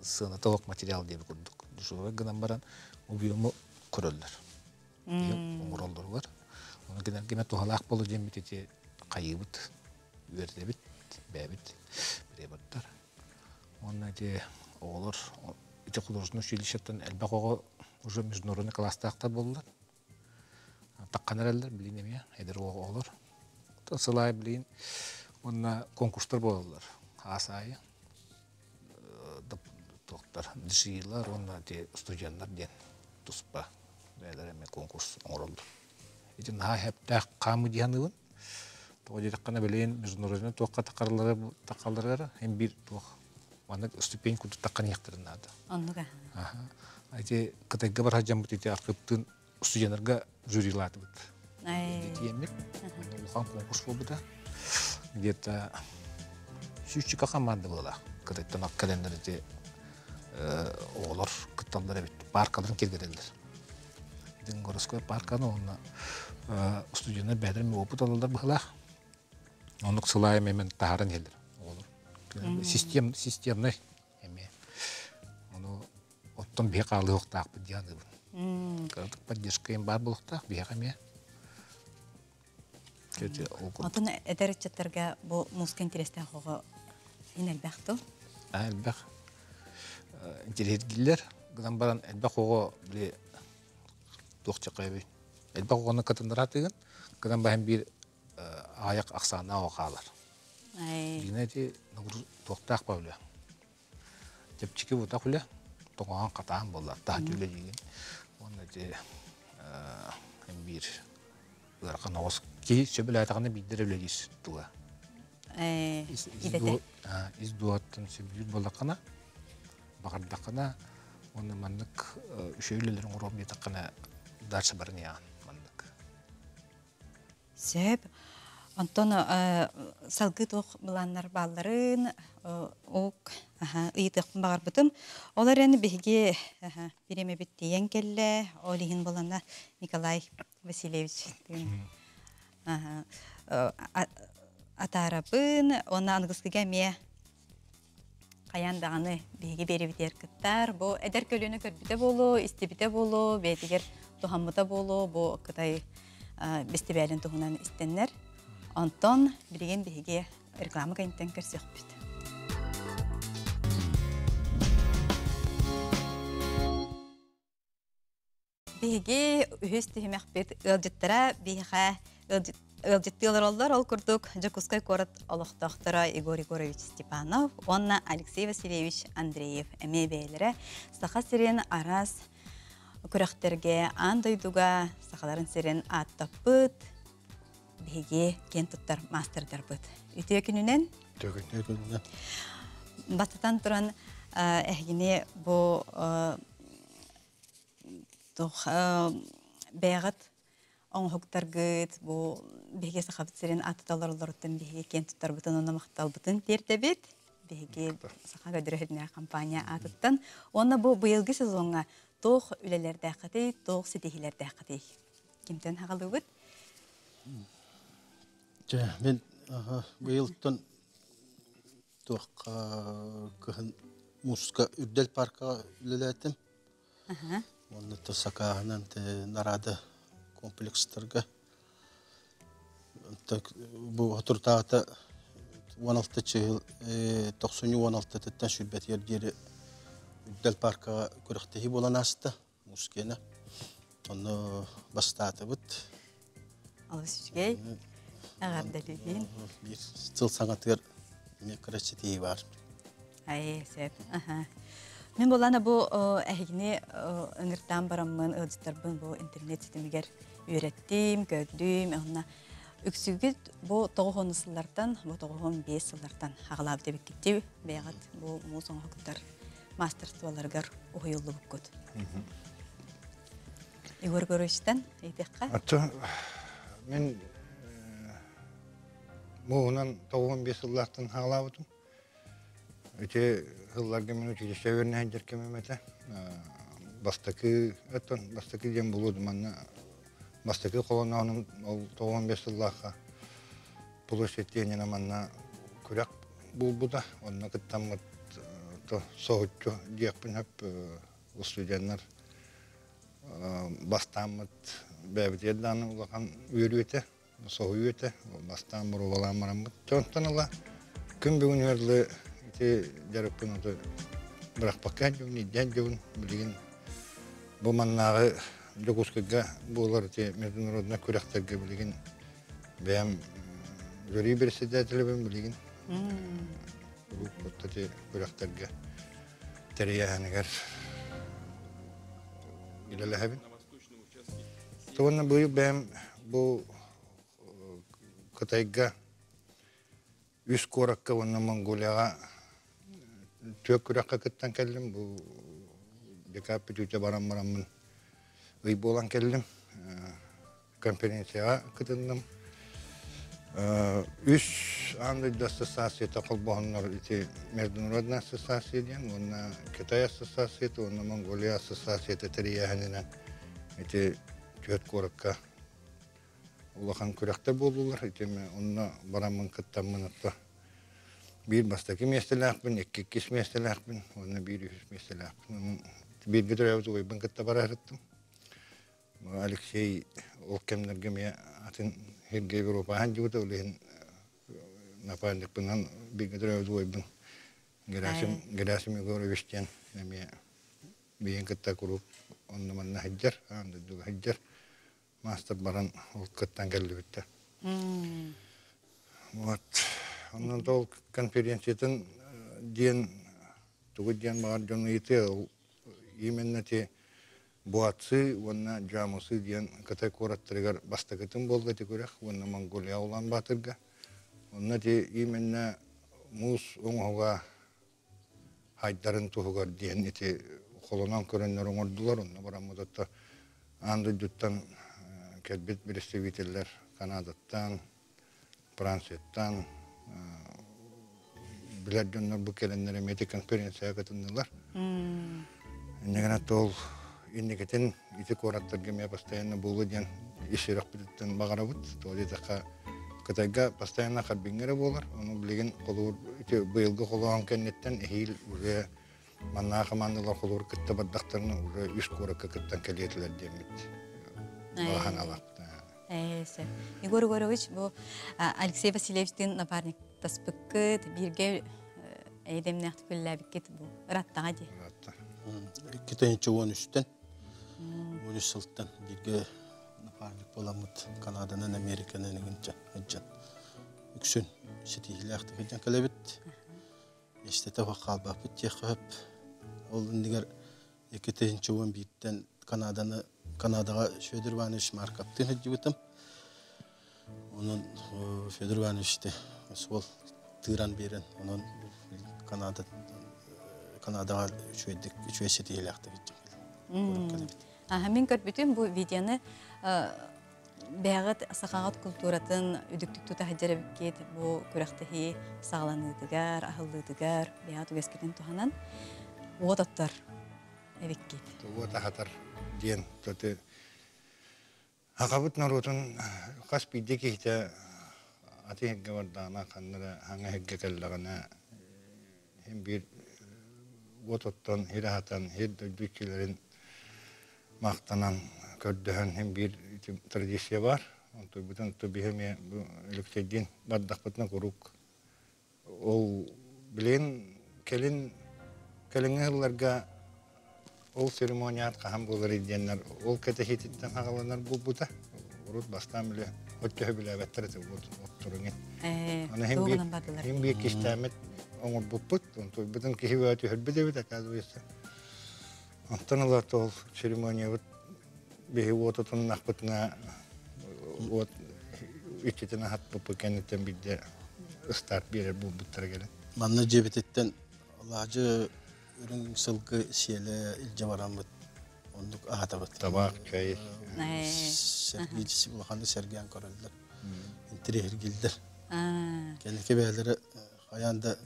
сыаната туох материал диэби курдук дешевый гынан баран объему көрөллөр оҥороллоругар ону гинэргиме туһалаах болу диэммит ити хайыыбыт үөрдэбит бэйэбит преподтар Уонна ити оҕолор ити художественнай училищеттан элбэх оҕо уже международный класстаахтар буоллулар. Таххан эрэллэр билин эмиэ эдэр оҕолор. Сыл аайы билин уонна конкурстар буолаллар. Аас аайы туохтар ДШИлар уонна ити студеннар диэн туспа бэйэлэрэ эмиэ конкурс оҥороллор. Ити наһаа хэптээх хаамыы дии саныыбын. Тоҕо диэтэххинэ билигин международнай туохха тахалларыгар һин биир туох маннык ступень курдук таххан иһиэхтэрин наада. Оннук аха. Ити Кытайга бар сылдьаммыт ити архыыптыын студеннарга жюрилаатыбыт. Тиэммит. Улахан конкурс буолбута. Где-то сүүсчүкэ команда буолла. Кытайтан кэлэннэр ити оҕолор кытталлар эбит. Паркаларын киэргэтэллэр. Городской парканы уонна студеннар бэйэлэрин опыт ылаллар быһылаах. Оннук сылаайым эмэн таһааран иһэллэр оҕолор. Систем, системнай эмиэ. Ону оттон биһи хаалыахтаахпыт диэн аныыбын. Кыратык поддержка им баар буолуохтаах биһиэхэ эмиэ. Отон эдэр ыччаттарга бу музыка интерестээх оҕо ин элбэх тыл? Элбэх. Интириэһиргииллэр. Гынан баран элбэх оҕо били туох чакайбый. Элбэх оҕону кытыннараатыгын, гынан баһан биир аҕыйах ахсааннаах оҕо хаалар. Дина ити туохтаах ба үлэ. Чэпчэки бутах үлэ, тоҥоһон хатаан буолла, таһырдьа үлэлиигин. Уонна ити биир ыарахан оҕус киһи сөбүлээтэҕинэ биирдэ эрэ үлэлиир туга. Ис дууһаттан сөбүлүүр буоллаххына, баҕардаххына уонна маннык үчүгэй үлэлэри оҥоруом диэтэххинэ дальше баран иһэҕин маннык. Сөп. Онтон салгыы туох былааннар баалларын ок ыйытыахпын баҕарбытым. Ол эрэн биһиги бириэмэбит тиийэн кэллэ. Ол иһин булана Николай Васильевич атаарабын. Уонна аныгыскыга эмиэ хайаан даҕаны биһиги биэрэбитигэр кыттар. Бу эдэр көлүөнэ көрбүтэ буолуо, истибитэ буолуо, бэйэтигэр туһаммыта буолуо, бу Кытай бэстибээлин туһунан истэннэр. Онтон билигин биһиги реклама кэнниттэн көрсүөхпүт. Биһиги үһүс түһүмэхпит ыалдьыттара биһиэхэ ыалдьыт Ыалдьыттыы олороллор. Ол курдук Дьокуускай куорат олохтоохторо Егор Егорович Степанов уонна Алексей Васильевич Андреев эмиэ бэйэлэрэ Саха сирин араас күрэхтэргэ аан дойдуга сахаларын сирин ааттаппыт биһиги киэн туттар маастардарбыт. Үтүө күнүнэн. Үтүө күнүнэн. Бастатан туран эһигини бу туох бэйэҕит оҥоһуктаргыт бу биһиги Сахабыт сирин ааттаталлар биһиги киэн туттарбытын уонна махталбытын тиэрдэбит. Биһиги Саха көдөрөһүнэ компания аатыттан. Уонна бу быйылгы сезоҥҥа туох үлэлэрдээххитий, туох ситиһиилэрдээххитий? Кимтэн хагалыбыт? Чэ, мен быйылтан туох кыһын муска Үрдэл паркаҕа үлэлээтим. Уонна сакааһынан нарада комплекстарга бу отуртаата 16 чыһыл 96-тыттан сүрбэтигэр диэри Үрдэл паркаҕа күрэхтэһии буолан ааста Мускена. Онно бастаатыбыт. Алыс үчүгэй. Эҕэрдэлиибин. Биир сыл саҥатыгар эмиэ кыра ситиһии баар. Ай, сөп. Мин булана бу эһигини ыҥыртаан бараммын, ыалдьыттарбын бу интернет ситимигэр үөрэттим, көрдүм. Онно үксүгүт бу 90 сыллартан, бу 95 сыллартан хаҕалаабыт эбиккитти бэйэҕит бу муус оҥоһуктар мастерстволарыгар уһуйуллубуккут. Егор Егоровичтан ыйытыахха. Ачча мен муунан 95 сыллаахтан хаалаабытым. Ити сылларга мен училище үөрэнэ сылдьар кэмим этэ. Бастакы оттон бастакы диэн булуодум манна бастакы холоноонум ол 95 сыллаахха площадь Ленина манна күрэх буолбута. Онно кыттаммыт то соһуччу диэхпин сөп студеннар бастааммыт бэйэбитигэр даҕаны улахан үөрүү этэ, соһуйуу этэ. Бастаан боруобалаан бараммыт. Онтон ыла күн бүгүнүгэр дылы ити дьарыкпын ото бырахпакка сылдьабын, илдьэ сылдьабын. Билигин бу маннааҕы Дьокуускайга буолар ити международнай күрэхтэргэ билигин бэйэм жюри председателебин билигин куруук ити күрэхтэргэ тэрийээһинигэр үлэлэһэбин. Уонна быйыл бэйэм бу Кытайга үс куоракка уонна Монголияҕа түөрт күрэххэ кыттан кэллим. Бу декабрь бүтүүтэ баран бараммын ый буолан кэллим. Конференцияҕа кытынным. Үс аан дойду ассоциацията холбоһоннор ити Международная ассоциация диэн уонна Китай ассоциацията уонна Монголия ассоциацията тэрийээһининэн ити түөрт куоракка улахан күрэхтэр буоллулар. Ити онно бараммын кыттаммын отто биир бастакы миэстэлээхпин, икки иккис миэстэлээхпин уонна биир үһүс миэстэлээхпин. Бииргэ төрөөбүт убайбын кытта бара сырыттым. Алексей ол кэмнэргэ эмиэ атын сиргэ Европаҕа сылдьыбыта, ол иһин напарникпынан бииргэ төрөөбүт убайбын Герасим, Герасим Егорович диэн эмиэ биһиги кытта куруук онно-манна сылдьар, аан дойдуга сылдьар маастар баран ол кыттан кэллибиттэр. Вот. Онон ол конференциятын диэн тугу диэн баҕар дьон ыйытыа ол именно ти Буатсы уонна Джамусы диэн Кытай куораттарыгар бастакытын буолла ити күрэх уонна Монголия Улаан-Баатырга. Онно ити именно муус оҥоһуга хайдарын туһугар диэн ити холонон көрөннөр оҥордулар. Онно бараммыт отто аан дойдуттан кэлбит представителлэр Канадаттан, Францияттан билэр дьоннор бу кэлэннэр эмиэ ити конференцияҕа кытыннылар. Инньэ гынан ол инникитин ити куораттарга эмиэ постоянно буолуо диэн ис сүрэхпититтэн баҕарабыт. Тоҕо диэтэххэ Кытайга постоянно Харбиҥҥа эрэ буолар. Ону билигин холуур ити быйылгы холооһун кэнниттэн эһиил уже маннаа хамаандалар холуур кытта бардахтарына уже үс куоракка кыттан кэлиэтилэр диэммит балаһан алахпыт. Ээ, Егор Егорович, бу Алексей Васильевичтыын напарниктаспыккыт, бииргэ эйдэмнээхтик үлэлээбиккит бу ыраттаҕа дии. Ырратта. 2013-тэн 13 сылтан бииргэ. Напарник буоламмыт Канаданан, Американан ыгынча ыджан үксүн ситиһилээхтик ыджан кэлэбит. Миэстэтэ хаалбаппыт диэххэ сөп. Ол иннигэр 2011-тэн Канаданы Канадаҕа Федор Иванович Марковтыын сылдьыбытым. Онон Федор Иванович суол тыыран биэрэн, онон Канада Канадаҕа үчүгэйдик үчүгэй ситиһиилээхтик кэлэбит. Мин көрбүтүм бу видеоны бэйэҕит сахаҕыт култууратын үдүктүк тута сылдьар эбиккит бу күрэхтэһии саҕаланыытыгар, аһыллыытыгар бэйэҕит үгэскитин туһанан уот оттор эбиккит. Уот аһатар диэн тоты Сахабыт норуотун хас биирдии киһитэ атын сиргэ бардаҕына, ханна эрэ хаҥа сиргэ кэллэҕинэ син биир уот оттон, сир аһатан, сир дойду иччилэрин махтанан, көрдөһөн син биир традиция баар. Онтуйбутун биһи эмиэ бу Өлөксөйдүүн бардахпытына куруук ол билигин кэлин кэлиҥҥи сылларга ол церемоният хаһан буоларый диэннэр ол кэтэһиититтэн хаҕаланар буолбута. Урут бастаан биле оччо билээбэттэр этэ отторуҥин. Аны хим биир кистээммит оҥорбуппут, онтуйбутун киһи бөҕө түһэрбит эбит, оказывается. Онтон ыла ол церемониябыт биһи уот отуннахпытына уот иччитин аһатпыппыт кэнниттэн биирдэ ыстаат биэрэр буолбуттара кэлин. Манна дьиэбититтэн алаадьы үрүҥ сылгы сиэлэ илдьэ бараммыт оннук аһатабыт. Табаах, чай. Сэргии улаханнык сэргээн көрөллөр. Интириэһиргииллэр. Кэнники бэйэлэрэ хайаан да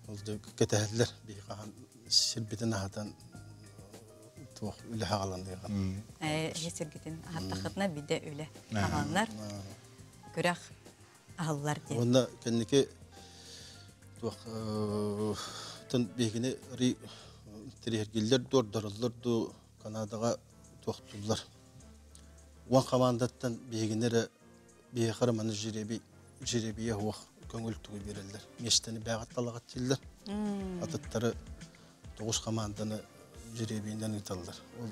ол да кэтэһэллэр биһи хаһан сирбитин аһатан туох үлэ хаҕаланыаҕын. Эһи сиргитин аһаттаххытына бидэ үлэ хаҕаланар, күрэх аһыллар диэн. Уонна кэнники туох тын биһигини тириһиргиллэр дуордараллар дуу Канадаҕа туохтууллар. Уон хамаандаттан биһигини эрэ биһиэхэ эрэ маны жребий жребийэ суох көҥүл тугу биэрэллэр. Миэстэни бээҕит талаҕыт дииллэр. Атыттары тоҕус хамаанданы жребийинэн ыыталлар. Ол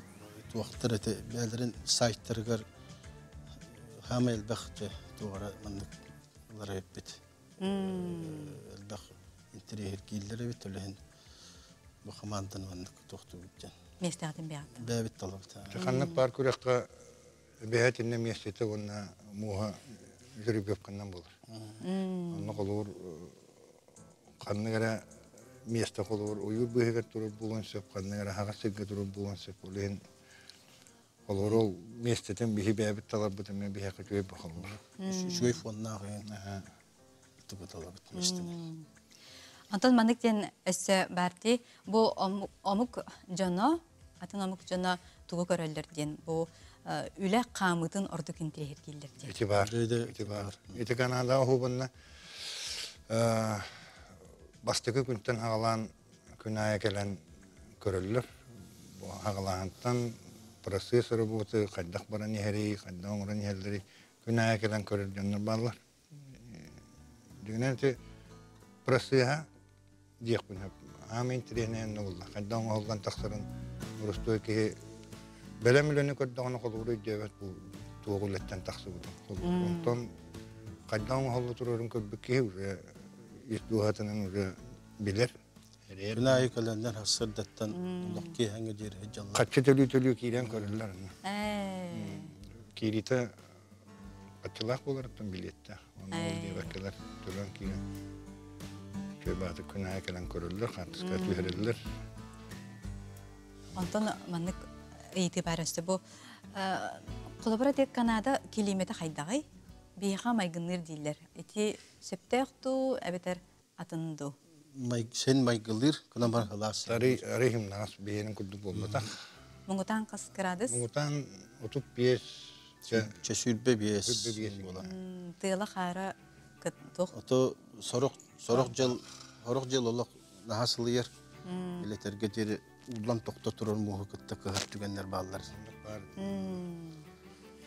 туохтар эти бэйэлэрин сайтарыгар хаамай элбэх туох эрэ маннык ылар эбиппит. Элбэх интэриэһиргииллэр эбит, ол иһин бу хамаанданы маннык туохтуубут диэн. Миэстэҕитин бэйэҕит. Бэйэбит талабыт. Ханнык баар күрэххэ бэйэтиннэ миэстэтэ уонна муоһа жеребьевканан буолар. Онно холобур ханнык эрэ миэстэ холобур ойуур быыһыгар турар буолуон сөп, ханнык эрэ аһаҕас сиргэ турар буолуон сөп. Ол иһин холобур ол миэстэтин биһи бэйэбит таларбыт эмиэ биһиэхэ үчүгэй холобур. Үчүгэй фоннаах иһин тугу талабыт миэстэни. Онтон маннык диэн өссө баар дии, бу омук дьоно, атын омук дьоно тугу көрөллөр диэн, бу үлэ хаамыытын ордук интириэһиргииллэр диэн. Ити баар, ити баар. Ити Канада уһубунна бастакы күнтэн хаҕалаан күн аайы кэлэн көрөллөр. Бу хаҕалааһынтан процесс работы хайдах баран иһэрий, хайдах оҥорон иһэллэрий күн аайы кэлэн көрөр дьоннор бааллар. Дьиҥинэн ити процеһа диэхпин сөп. Аамай интэриэһинэй буолла. Хайдах оҥоһуллан тахсарын боростуой киһи бэлэм үлэни көрдөҕүнэ холобур өйдөөбөт бу туох үлэттэн тахсыбытын. Онтон хайдах оҥоһулла турарын көрбүт киһи уже ис дууһатынан уже билэр. Күн аайы кэлэннэр сарсыардаттан олох киэһэҥҥэ диэри сылдьаллар. Хаччы төлүү-төлүү киирэн көрөллөр. Киириитэ Аттылаах буоларыттан билиэттээх. Онно ол диэбэккэлэр төлөөн киирэн Чөй күн аайы кэлэн көрөллөр, хаартыска түһэрэллэр. Онтон маннык ыйытыы баар өссө бу холобура тек Канада килиимэтэ хайдаҕый? Биһиэхэ майгынныыр дииллэр. Ити сөптөөх дуу, эбэтэр атын дуу? Сен майгылыыр, кына бар халаас. Арый хымнаас биһиэнин курдук буолбатах. Муҥутаан хас градус? Муҥутаан 35 Чэ 25 буолар. Тыала хаара туох? Ото сорох сорох дьыл сорох дьыл олох наһаа сылыйар. Илэтэргэ диэри уллан тохто турар мууһу кытта кыһар түгэннэр бааллар.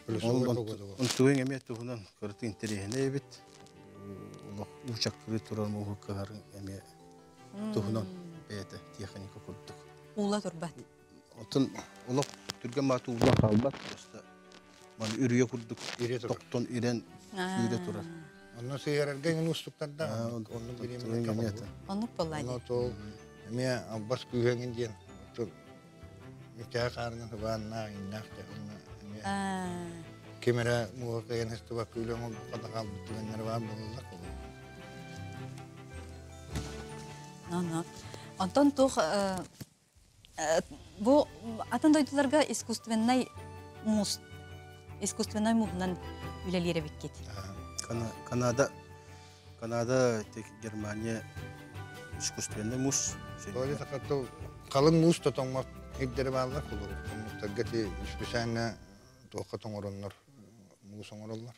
Онтугуҥ эмиэ туһунан кыраты интэриэһинэй эбит. Олох уучаккырыы турар мууһу кыһар эмиэ туһунан бэйэтэ тиэхиньикэ курдук. Уула турбат. Оттон олох түргэн мааты ууллан хаалбат. Просто Маны үрүйэ курдук Ире турар. Тохтон ирэн сүүрэ турар. Онно сыһыарарга эҥин уустуктардаах. Оннук бириэмэни эмиэ Оннук буолла Ону тол эмиэ албас күүһэҥин диэн Митээ хаарынан хыбааннаах, иҥнээх те онно эмиэ ким эрэ муоһа кыайан сыстыбакка үлэ оҥорбукка да хаалбыт түгэннэр баар буолаллар. Но, Онтон туох бу атын дойдуларга искусственнай муус искусственнай мууһунан үлэлиир эбиккит. Канада Канада, Германия искусственный муус. Халыҥ муус да тоҥмот ирдэри бааллар холобур. Оннуктарга ти специально туохха тоҥороннор муус оҥороллор.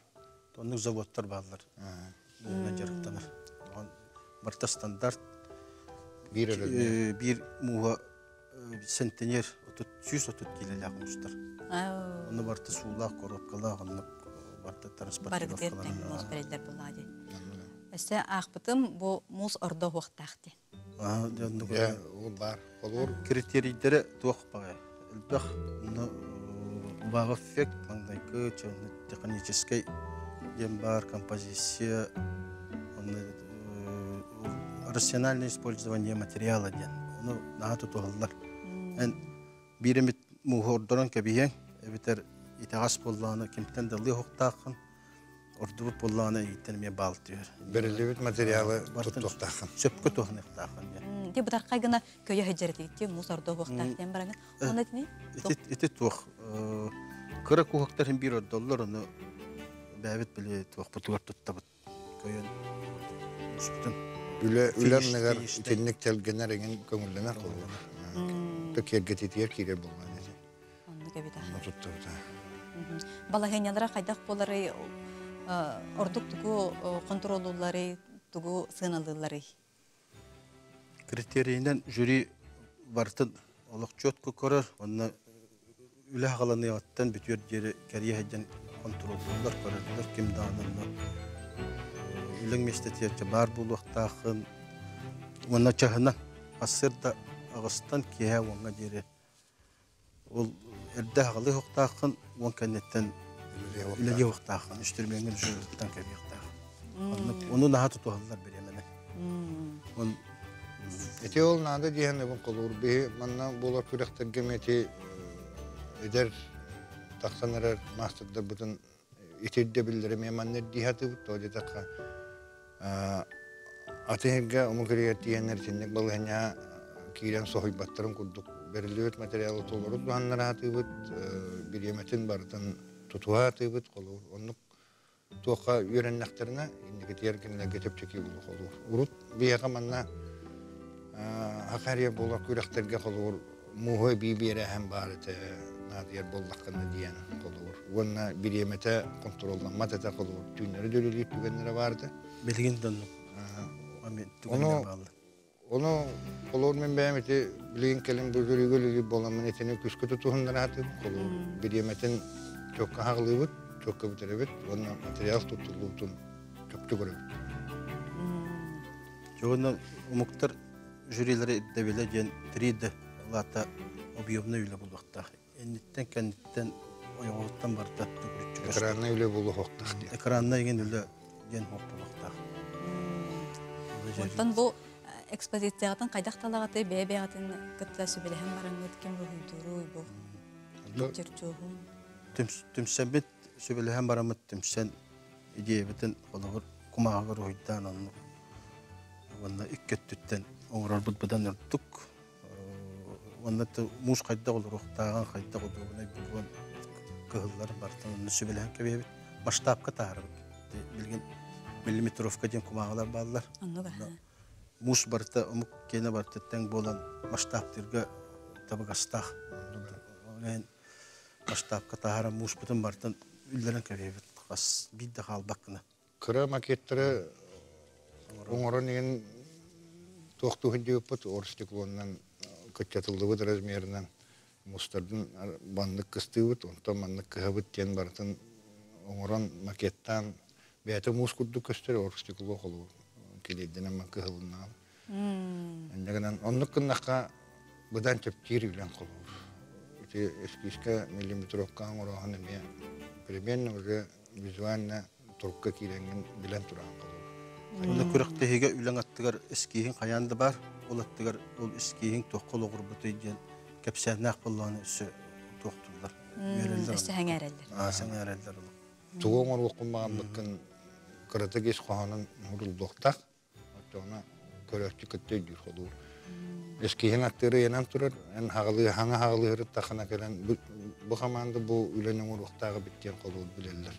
Оннук заводтар бааллар. Мууһунан дьарыктанар. Барыта стандарт. Биир Биир мууһа сентенер 130 киилэлээх муустар. Онно барыта суулаах, коробкалаах, оннук барыта транспортировкалар. Муус бэриллэр буоллаҕа дии. Өссө аахпытым бу муус ордо уһуохтаах дии. Дьэ, ол баар. Холуур. Критерийдэрэ туох баҕай? Элбэх вау эффект, маҥнайгы техническэй диэн баар композиция, рациональное использование материала диэн. Ону наһаа тутуһаллар. Эн биир эмит мууһу ордорон кэбиһиэҥ, эбэтэр итэҕэс буоллаҕына кимтэн да ылыа ордубут буоллаҕына ииттэн эмиэ баал түһэр. Бэриллибит материалы туттуохтааххын. Сөпкө туһаныахтааххын диэн. Ти бытархай гына көйө сылдьар этигит муус ордо уһуохтаах диэн бараҥын. Оны итини? Ити туох кыра куһуктар иһин биир ордоллор, ону бэйэбит били туохпутугар туттабыт. Көйөн муспутун. Үлэ үлэ итинник тэлгэнэр эҥин көҥүллэнэр холобур. Киэргэтитигэр киирэр буоллаҕа ити. Оннук эбит. Онно туттубута. Балаһыанньалара хайдах буоларый, ордук тугу хонтуруоллуулларый, тугу сыаналыылларый? Критерийинэн жюри барытын олох четко көрөр, онно үлэ хаҕаланыаҕыттан бүтүөр диэри кэрийэ сылдьан хонтуруоллууллар, көрөллөр, ким даҕаны онно үлэҥ миэстэтигэр баар буолуохтааххын уонна чаһынан сарсыарда аҕыстан киэһэ уоҥҥа диэри ол эрдэ аҕалыы уохтааххын, уон кэнниттэн үлэлиэ уохтааххын, үстүрүмүөҥҥүн үчүгэйиттэн кэбиэхтээх. Ону наһаа тутуһаллар бириэмэни. Он Ити ол наада диэн эбин холуур биһи манна буолар күрэхтэргэ эти эдэр тахсан эрэр маастардарбытын итирдэбиллэри эмиэ манна ирдии сатыыбыт. Тоҕо диэтэххэ атын омук иригэр тиийэннэр итинник балаһыанньаҕа киирэн соһуйбаттарын курдук бэриллибит материалы толору туһаннара сатыыбыт, бириэмэтин барытын тутуһа сатыыбыт, холобур, оннук туохха үөрэннэхтэринэ инникитигэр кинилэргэ чэпчэки буолуо холобур. Урут биһиэхэ манна хахария буолар күрэхтэргэ холобур мууһу эбии биэрээһин баар этэ наадыйар буоллаххына диэн холобур. Уонна бириэмэтэ хонтуруолламмат этэ холобур. Түүннэри да үлэлиир түгэннэрэ баар этэ. Билигин да оннук Ону ону холобур мин бэйэм ити билигин кэлин бу үлүгү үлүгү буоламмын итини күүскэ тутуһуннара сатыыбын. Холобур бириэмэтин чокка хаҕылыыбыт, чокка бүтэрэбит уонна материал туттуллубутун чопчу көрөбүт. Уонна омуктар жюрилары ирдэбилэ диэн 3D лаата объемнай үлэ буолуохтаах. Инниттэн, кэнниттэн, ойоҕоһуттан барыта төгүрүччү Экраннай үлэ буолуохтаах диэн. Экраннай игин үлэ диэн суох буолуохтаах. Онтон бу экспозицияҕытын хайдах талаҕытый, бэйэ-бэйэҕитин кытта сүбэлэһэн бараҥҥыт ким уруһуйдууруй бу чертежун? Түмсэммит, сүбэлэһэн бараммыт түмсэн идеябытын холобур кумааҕыга уруһуйдаан оннук уонна икки өттүттэн оҥорорбут быдан ордук. Уонна муус хайдах олоруохтааҕын, хайдах удуобунай буолуон кыһыллар барытын онно сүбэлэһэн кэбиһэбит. Масштабка таһаарабыт. Билигин миллиметровка диэн кумааҕылар бааллар. Муус барыта омук киэнэ барыта тэҥ буолан масштабтыырга табыгастаах. Ол иһин масштабка таһааран мууспутун барытын үллэрэн кэбиһэбит. Хас биир да хаалбаккына. Кыра макеттары оҥорон иһин туохтууһун диэбиппит орстеклонунан кыччатыллыбыт размерынан мустардын маннык кыстыыбыт, онтон маннык кыһабыт диэн барытын оҥорон макеттаан бэйэтэ муус курдук көстөр орстекло холобур килиэйдэнэн ман кыһылыннаҕын. Инньэ гынан оннук гыннахха быдан чэпчиир үлэн холобур. Ити эскизка миллиметровка оҥорооһун эмиэ примерно уже визуально турукка киирэҥҥин билэн тураҕын холобур. Онно күрэхтэһиигэ үлэҥ аттыгар эскииһиҥ хайаан да баар. Ол аттыгар ол эскииһиҥ туохха олоҕурбутуй диэн кэпсээннээх буоллаҕына өссө туохтууллар. Үөрэллэр. Өссө сэҥээрэллэр. Аа, сэҥээрэллэр олох. Тугу оҥоруоххун баҕарбыккын кыратык ис хоһоонун уһуруллуохтаах. Оччоҕуна көрөөччү кытта өйдүүр холуур. Эскиһин аттыыры ыйанан турар, эн хаҕылыы хаҥа хаҕылыырыттахына кэлэн бу хамаанда бу үлэни оҥоруохтааҕы диэн холуур билэллэр.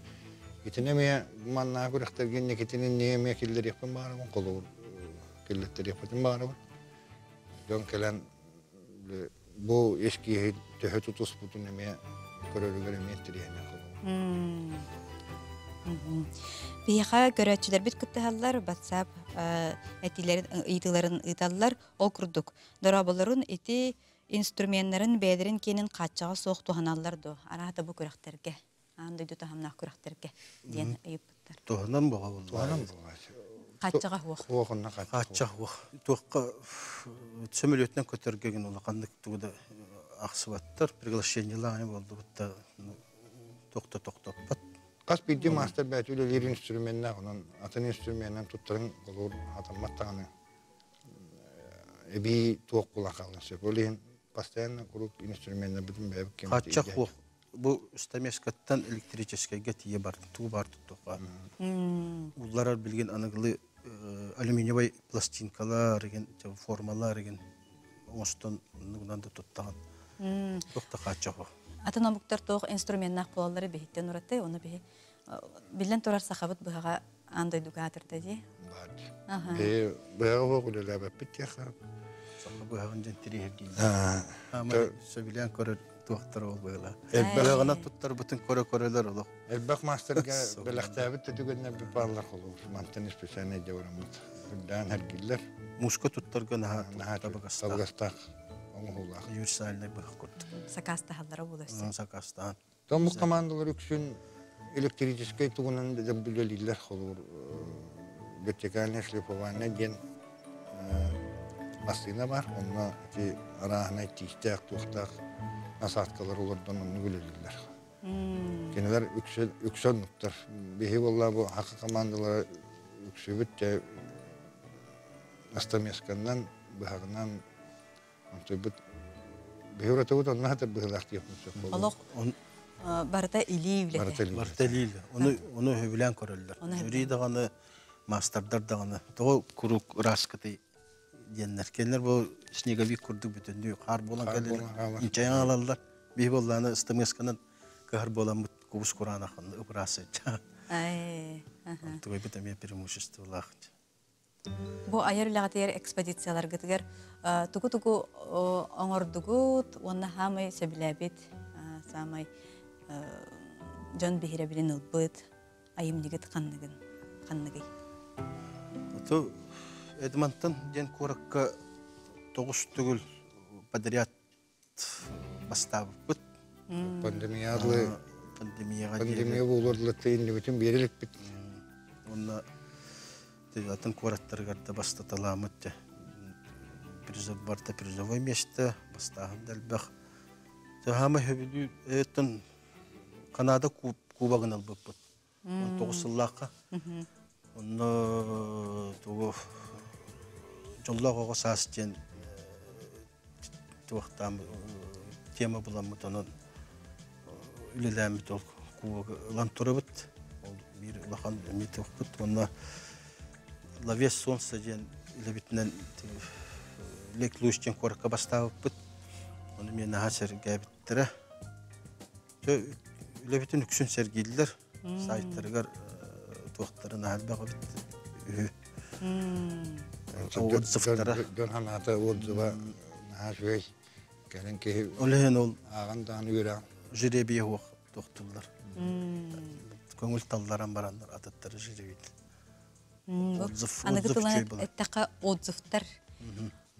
Итини эмиэ маннаа күрэхтэргэ инникитин иннигэ эмиэ киллэриэхпин баҕарабын, холуур киллэттэриэхпитин баҕарабын. Дьон кэлэн бу эскиһи төһө тутуспутун эмиэ көрөрүгэр эмиэ интэриэһинэй холобур. Биһиэхэ көрөөччүлэрбит кыттыһаллар, WhatsApp этиилэрин, ыйытыыларын ыыталлар. Ол курдук, дорооболорун ити инструменнарын бэйэлэрин киэнин хааччаҕа суох туһаналлар дуо? Араата бу күрэхтэргэ, аан дойду таһымнаах күрэхтэргэ диэн ыйыппыттар. Туһанан боҕа буолла. Туһанан боҕа. Хааччаҕа суох. Суох онно хааччах суох. Туохха сөмөлүөтүнэн көтөргө гин улаханнык тугу да ахсыбаттар, приглашениелаах буолдубут да тохто тохтоппот. Хас биирдии маастар бэйэтэ үлэлиир инструменнаах, онон атын инструменынан туттарын холуур хатаммат даҕаны эбии туох буолан хаалыан сөп. Ол иһин постоянно куруук инструменнарбытын бэйэбит кэмитэ Хааччах суох. Бу стамескаттан электрическэйгэ тиийэ бар, тугу баар туттуохха. Улларар билигин аныгылыы алюминиевай пластинкалар деген формалар деген оҥостон оннугунан да туттаҕын. Туох да хааччах суох. Атын омуктар туох инструменнаах буолаллара биһиттэн ураты, ону биһи биллэн турар сахабыт быһаҕа аан дойдуга аатырда дии. Баар. Быһаҕа суох үлэлээбэппит диэххэ. Саха быһаҕын дьэн тириэһиргииллэр. Аамай сөбүлээн көрөр туохтар ол быһыла. Быһаҕынан туттарбытын көрө-көрөлөр олох. Элбэх маастарга бэлэхтээбит да түгэннэр бааллар холобур. Мантан специальный дьабыраммыт. Үрдээн эргиллэр. Муска туттарга наһаа табыгастаах. Табыгастаах оҥоһуулаах. Универсальный быһах курдук. Сакаастаһаллара буолар. Сакаастаан. Томмук командалар үксүн электрическэй тугунан үлэлииллэр холобур вертикальное шлифование диэн массыына бар онно ити арааһынай тиистээх туохтаах насадкалар олордон оннук үлэлииллэр кинилэр үксэ оннуктар биһи буолла бу хака командалара үксүбүт дьэ стамесканнан быһаҕынан Онтуйбут биһи уратыбыт онно хатыр быһыылаах диэхпин сөп буолуо. Олох барыта илии үлэтэ. Барыта илии үлэ. Ону ону сөбүлээн көрөллөр. Жюри даҕаны, маастардар даҕаны тоҕо куруук ырааскытый диэннэр. Кинилэр бу снеговик курдук бүтүннүү хаар буолан кэлэллэр. Инчэйэн аҕалаллар. Биһи буоллааны ыстамыасканан кыһар буоламмыт кубус кураанах ып-ыраас Онтугайбыт эмиэ преимуществолаах. Бу айар үлэҕитигэр экспедицияларгытыгар тугу-тугу оҥордугут уонна саамай сөбүлээбит, саамай дьон биһирэбилин ылбыт айымньыгыт ханныгын ханныгый? Ото Эдмонтон диэн куоракка тоҕус төгүл подряд бастаабыппыт. Пандемияҕа пандемияҕа пандемия буолуор иннибитин биэрэ иликпит. Уонна атын куораттарыгар да бастаталааммыт дьэ барыта призовой место бастааһын да элбэх. Хаама сөбүлүү эттэн Канада кубогын ылбыппыт. 19 сыллаахха. Онно тугу дьоллоох оҕо саас диэн туохтаан тема буламмыт онон үлэлээммит ол кубогы ылан турабыт. Ол биир улахан эмиэ туохпут. Уонна Ловец солнца диэн үлэбитинэн Лек Луч диэн куоракка бастаабыппыт. Ону эмиэ наһаа сэргээбиттэрэ. Үлэбитин үксүн сэргииллэр. Сайтарыгар туохтарын элбэх эбит үһү. Отзывтара. Дьон санаата отзыва наһаа үчүгэй. Кэлин киһи Ол иһин ол ааҕан даҕаны үөрэҕин. Жеребий суох туохтуллар. Көҥүл талларан бараннар атыттары жеребий. Отзыв, Аныгы отзыв тылынан үчүгэй буолар. эттэххэ отзывтар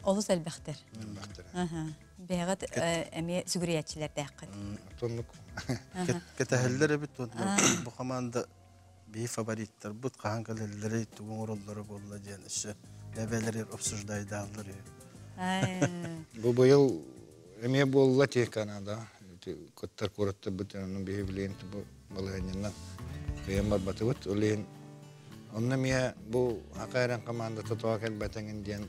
олус элбэхтэр. Элбэхтэр. Бэйэҕит эмиэ сүгүрүйээччилэрдээххит. Тоннук. Кэтэһэллэр эбит бу команда биһи фавориттарбыт хаһан кэлэллэрий тугу оҥороллоро буолла диэн өссө бэбэлэри обсуждайдааллар Бу быйыл эмиэ буолла те Канада. Кыттар куораттарбыт онон биһи билигин бу балаһыанньанан кыайан барбатыбыт. Ол иһин онно эмиэ бу Ака эрэн командата тоҕо кэлбэтэҥин диэн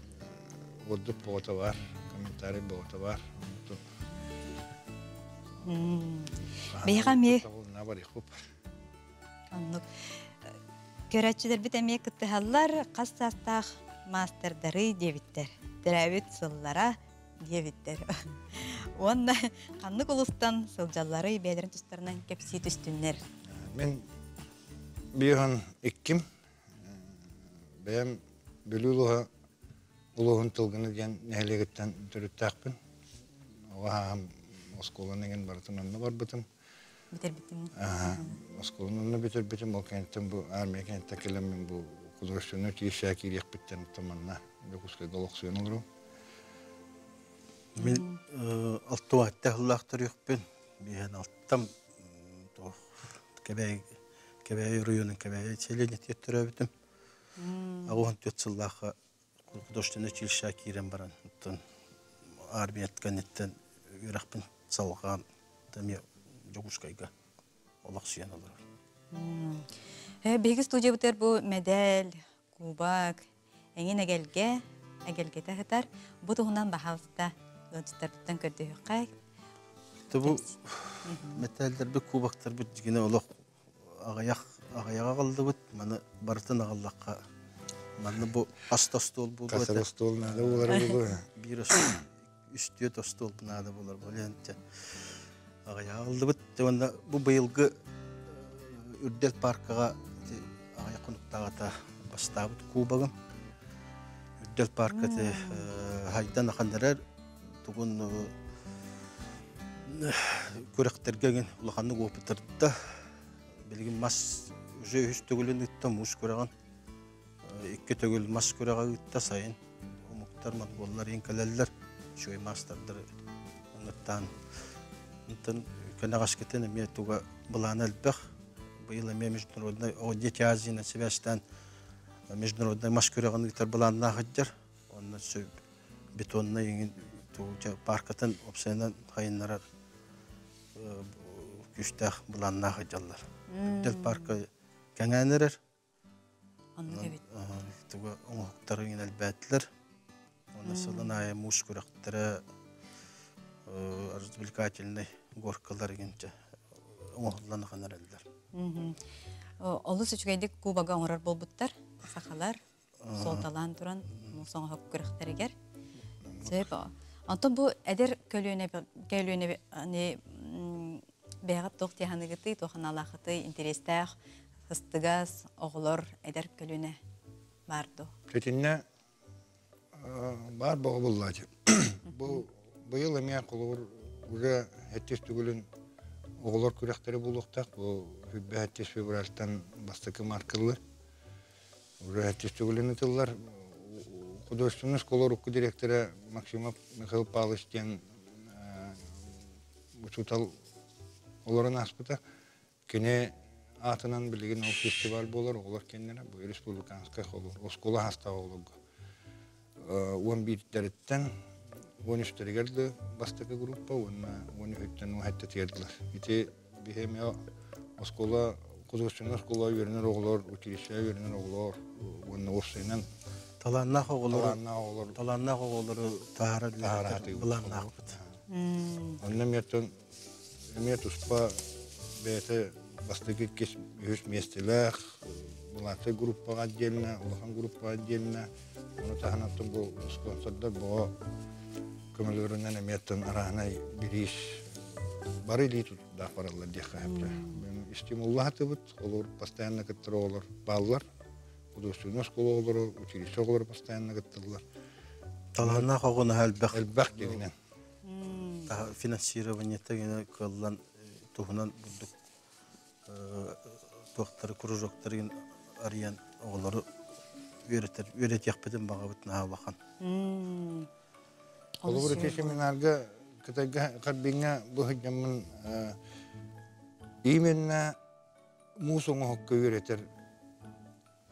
ордук боҕото бар, комментарий боҕото бар. Биһиэхэ эмиэ Оннук. Көрөөччүлэрбит эмиэ кыттыһаллар, хас саастаах маастардары диэбиттэр. Төрөөбүт сыллара диэбиттэр. Уонна ханнык улуустан сылдьалларый бэйэлэрин тустарынан кэпсии түстүннэр. Мин биирон икким. Бэйэм Бүлүү улууһа улууһун Тылгыны диэн нэһилиэгиттэн төрүттээхпин. Оҕо сааһым оскуоланы эҥин барытын онно барбытым. Бүтэрбитим. Оскуоланы онно бүтэрбитим. Ол кэнниттэн бу армия кэнниттэн кэлэммин бу художественнай училищеҕа киириэхпиттэн манна Дьокуускайга олохсуйан олоробун. Мин алтуатта сыллаах төрүөхпүн. Биһэн алтам туох Кэбээйи Кэбээйи оройуонун Кэбээйи сэлиэнньэтигэр төрөөбүтүм. 84 сыллаахха художественнай училищеҕа киирэн баран, оттон армия кэнниттэн үөрэхпин салҕаан эмиэ Дьокуускайга олохсуйан олорор. Биһиги студиябытыгар бу мэдээл, кубок, эҥин эгэлгэ, эгэлгэтэ сытар. Бу туһунан баһаалыста ыалдьыттарбыттан көрдөһүөххэ. Бу мэтээллэрбит, кубоктарбыт дьигинэ олох аҕыйах аҕыйаҕа аҕаллыбыт. Маны барытын аҕаллахха манна бу аста остуол буолуо этэ. Остуол наада буолар буолуо. Биир үс-түөрт остуол наада буолар буолуо. Аҕыйаҕа аҕаллыбыт. Уонна бу быйылгы Үрдэл паркаҕа аҕыйах хонуктааҕыта бастаабыт кубогым. Үрдэл парка хайдан ахан эрэр тугун күрэхтэргэ гин улаханнык опытырда. Билигин мас уже үһүс төгүлүн ыытта муус күрэҕин. Икки төгүл мас күрэҕэ ыытта сайын. Омуктар, монголлар иин кэлэллэр. Үчүгэй маастардары ыҥыртаан. Онтон кэнэҕэскитин эмиэ туга былаана элбэх. Быйыл эмиэ международный о Дети Азии сибээстээн международный мас күрэҕин ыытар былааннаах сылдьар. Онно бетоннай иҥин паркатын уопсайынан хайыннарар күүстээх былааннаах сылдьаллар. Үрдэл парка кэҥээн эрэр. Оннук эбит. Туга оҥоһуктары иҥин элбээтилэр. Уонна сылын аайы муус күрэхтэрэ развлекательный горкалар иҥинчэ оҥоһуллан ахан эрэллэр. Олус үчүгэйдик кубога оҥорор буолбуттар сахалар. Суолталаан туран муус оҥоһук күрэхтэригэр. Сөп. Онтон бу эдэр көлүөнэ көлүөнэ бэйэҕит туох тиһаныгытый, туох аналаахытый, интэриэстээх, сыстыгас оҕолор эдэр көлүөнэ баар дуо? Итиннэ баар боҕо буллаачы. Бу быйыл эмиэ холобур уже сэттис төгүлүн оҕолор күрэхтэри буолуохтаах. Бу 27 февральтан бастакы маркалар. Уже сэттис төгүлүн ытыллар. Художественный школа урукку директора Максимов Михаил Павлович диэн учуутал олорон ааспыта. Кини аатынан билигин ол фестиваль буолар, оҕолор кэннэрэ бу республиканскай холобур, оскуола саастаах оҕолорго 11-тэриттэн 13-тэригэр да бастакы группа уонна 13-үттэн 17-тигэр дылы. Ити биһи эмиэ оскуола художественнай оскуола үөрэнэр оҕолор, училище үөрэнэр оҕолор уонна уопсайынан талааннаах оҕолору талааннаах оҕолор талааннаах оҕолору таһаарар былааннаахпыт. Онно эмиэ эмиэ туспа бэйэтэ бастакы иккис үһүс миэстэлээх младшай группаҕа отдельно, улахан группаҕа отдельно, ону таһынан бу спонсордар боҕо көмөлөрүнэн эмиэ арааһынай бириис бары илии тутуурдаах бараллар диэххэ сөп. Стимуллаатыбыт, олор постоянно кыттар оҕолор бааллар. Художественнай оскуола оҕолоро, училище оҕолоро постоянно кытталлар. Талааннаах оҕо наһаа элбэх. Элбэх дигинэн. Финансированиета гына кыаллан туһунан бурдук туохтары кружоктары арыйан оҕолору үөрэтэр үөрэтиэхпитин баҕабыт наһаа улахан. Холобур ити семинарга Кытайга Харбиҥҥа бу сылдьаммын именно муус оҥоһукка үөрэтэр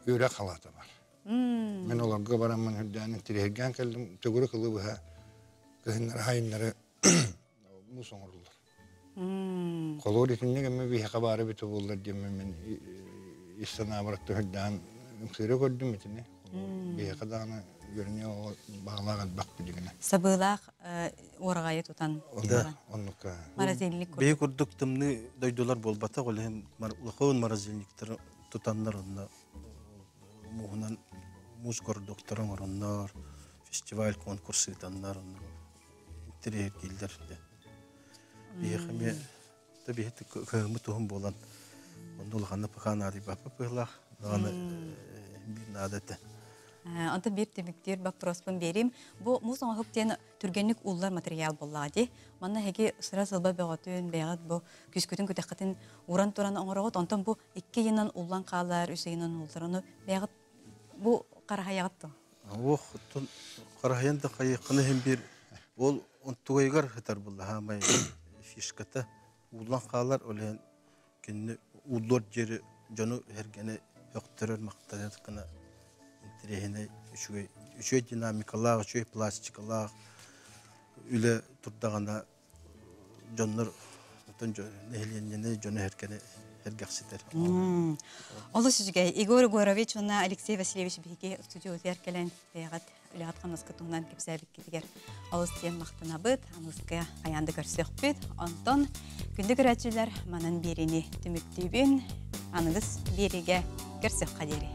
үөрэх халаата бар. Мин олорго бараммын үрдээн интириэһиргээн кэллим, төгүрүк ылы быһа кыһыннары хайыннары муус оҥоруллар. Холуур итинник эмэ биһиэхэ баара эбитэ буоллар диэммин мин ис санаабар төһөрдөөн ымсыыра көрдүм итини. Биһиэхэ даҕаны үөрэнии оҕо баҕалаах элбэх билигинэ. Сабыылаах уораҕайы тутан. Да. Оннук. Морозильник курдук. Биһи курдук тымныы дойдулар буолбатах, ол иһин улахан морозильниктары тутаннар онно мууһунан муус городоктары оҥороннор, фестиваль, конкурс ыытаннар онно интэриэһиргииллэр. Биһиэхэ эмиэ да биһи кыһыҥмыт уһун буолан онно улаханнык пока наадыйбаппыт быһыылаах. Даҕаны биир наада этэ. Онтон биир түмүктүүр боппуруоспун биэрим. Бу муус оҥоһук диэн түргэнник ууллар материал буоллаҕа дии. Манна эһиги сыра сылба бөҕөтүн, бэйэҕит бу күүскүтүн күтэххитин ууран туран оҥороҕут. Онтон бу икки ыйынан ууллан хаалар, үс ыйынан ууллар. Ону бэйэҕит бу хараһайаҕыт дуо? Ох, оттон хараһайан да хайыаххына иһин биир ол онтугайыгар сытар буолла хаамай фишката ууллан хаалар, ол иһин кинини ууллуор диэри дьону эргэни өхтөрөр махтанар гына интэриэһинэй үчүгэй үчүгэй динамикалаах, үчүгэй пластикалаах үлэ турдаҕына дьоннор оттон нэһилиэнньэни дьону эргэни эргэхситэр. Олус үчүгэй. Егор Егорович уонна Алексей Васильевич биһиги студиябытыгар кэлэн бэйэҕит үлэҕит хамнаскыт туһунан кэпсээбиккитигэр олус диэн махтанабыт. Аныгыскы хайаан да көрсүөхпүт. Онтон күндү көрөөччүлэр манан биэриини түмүктүүбүн. Аныгыс биэриигэ көрсүөххэ диэри.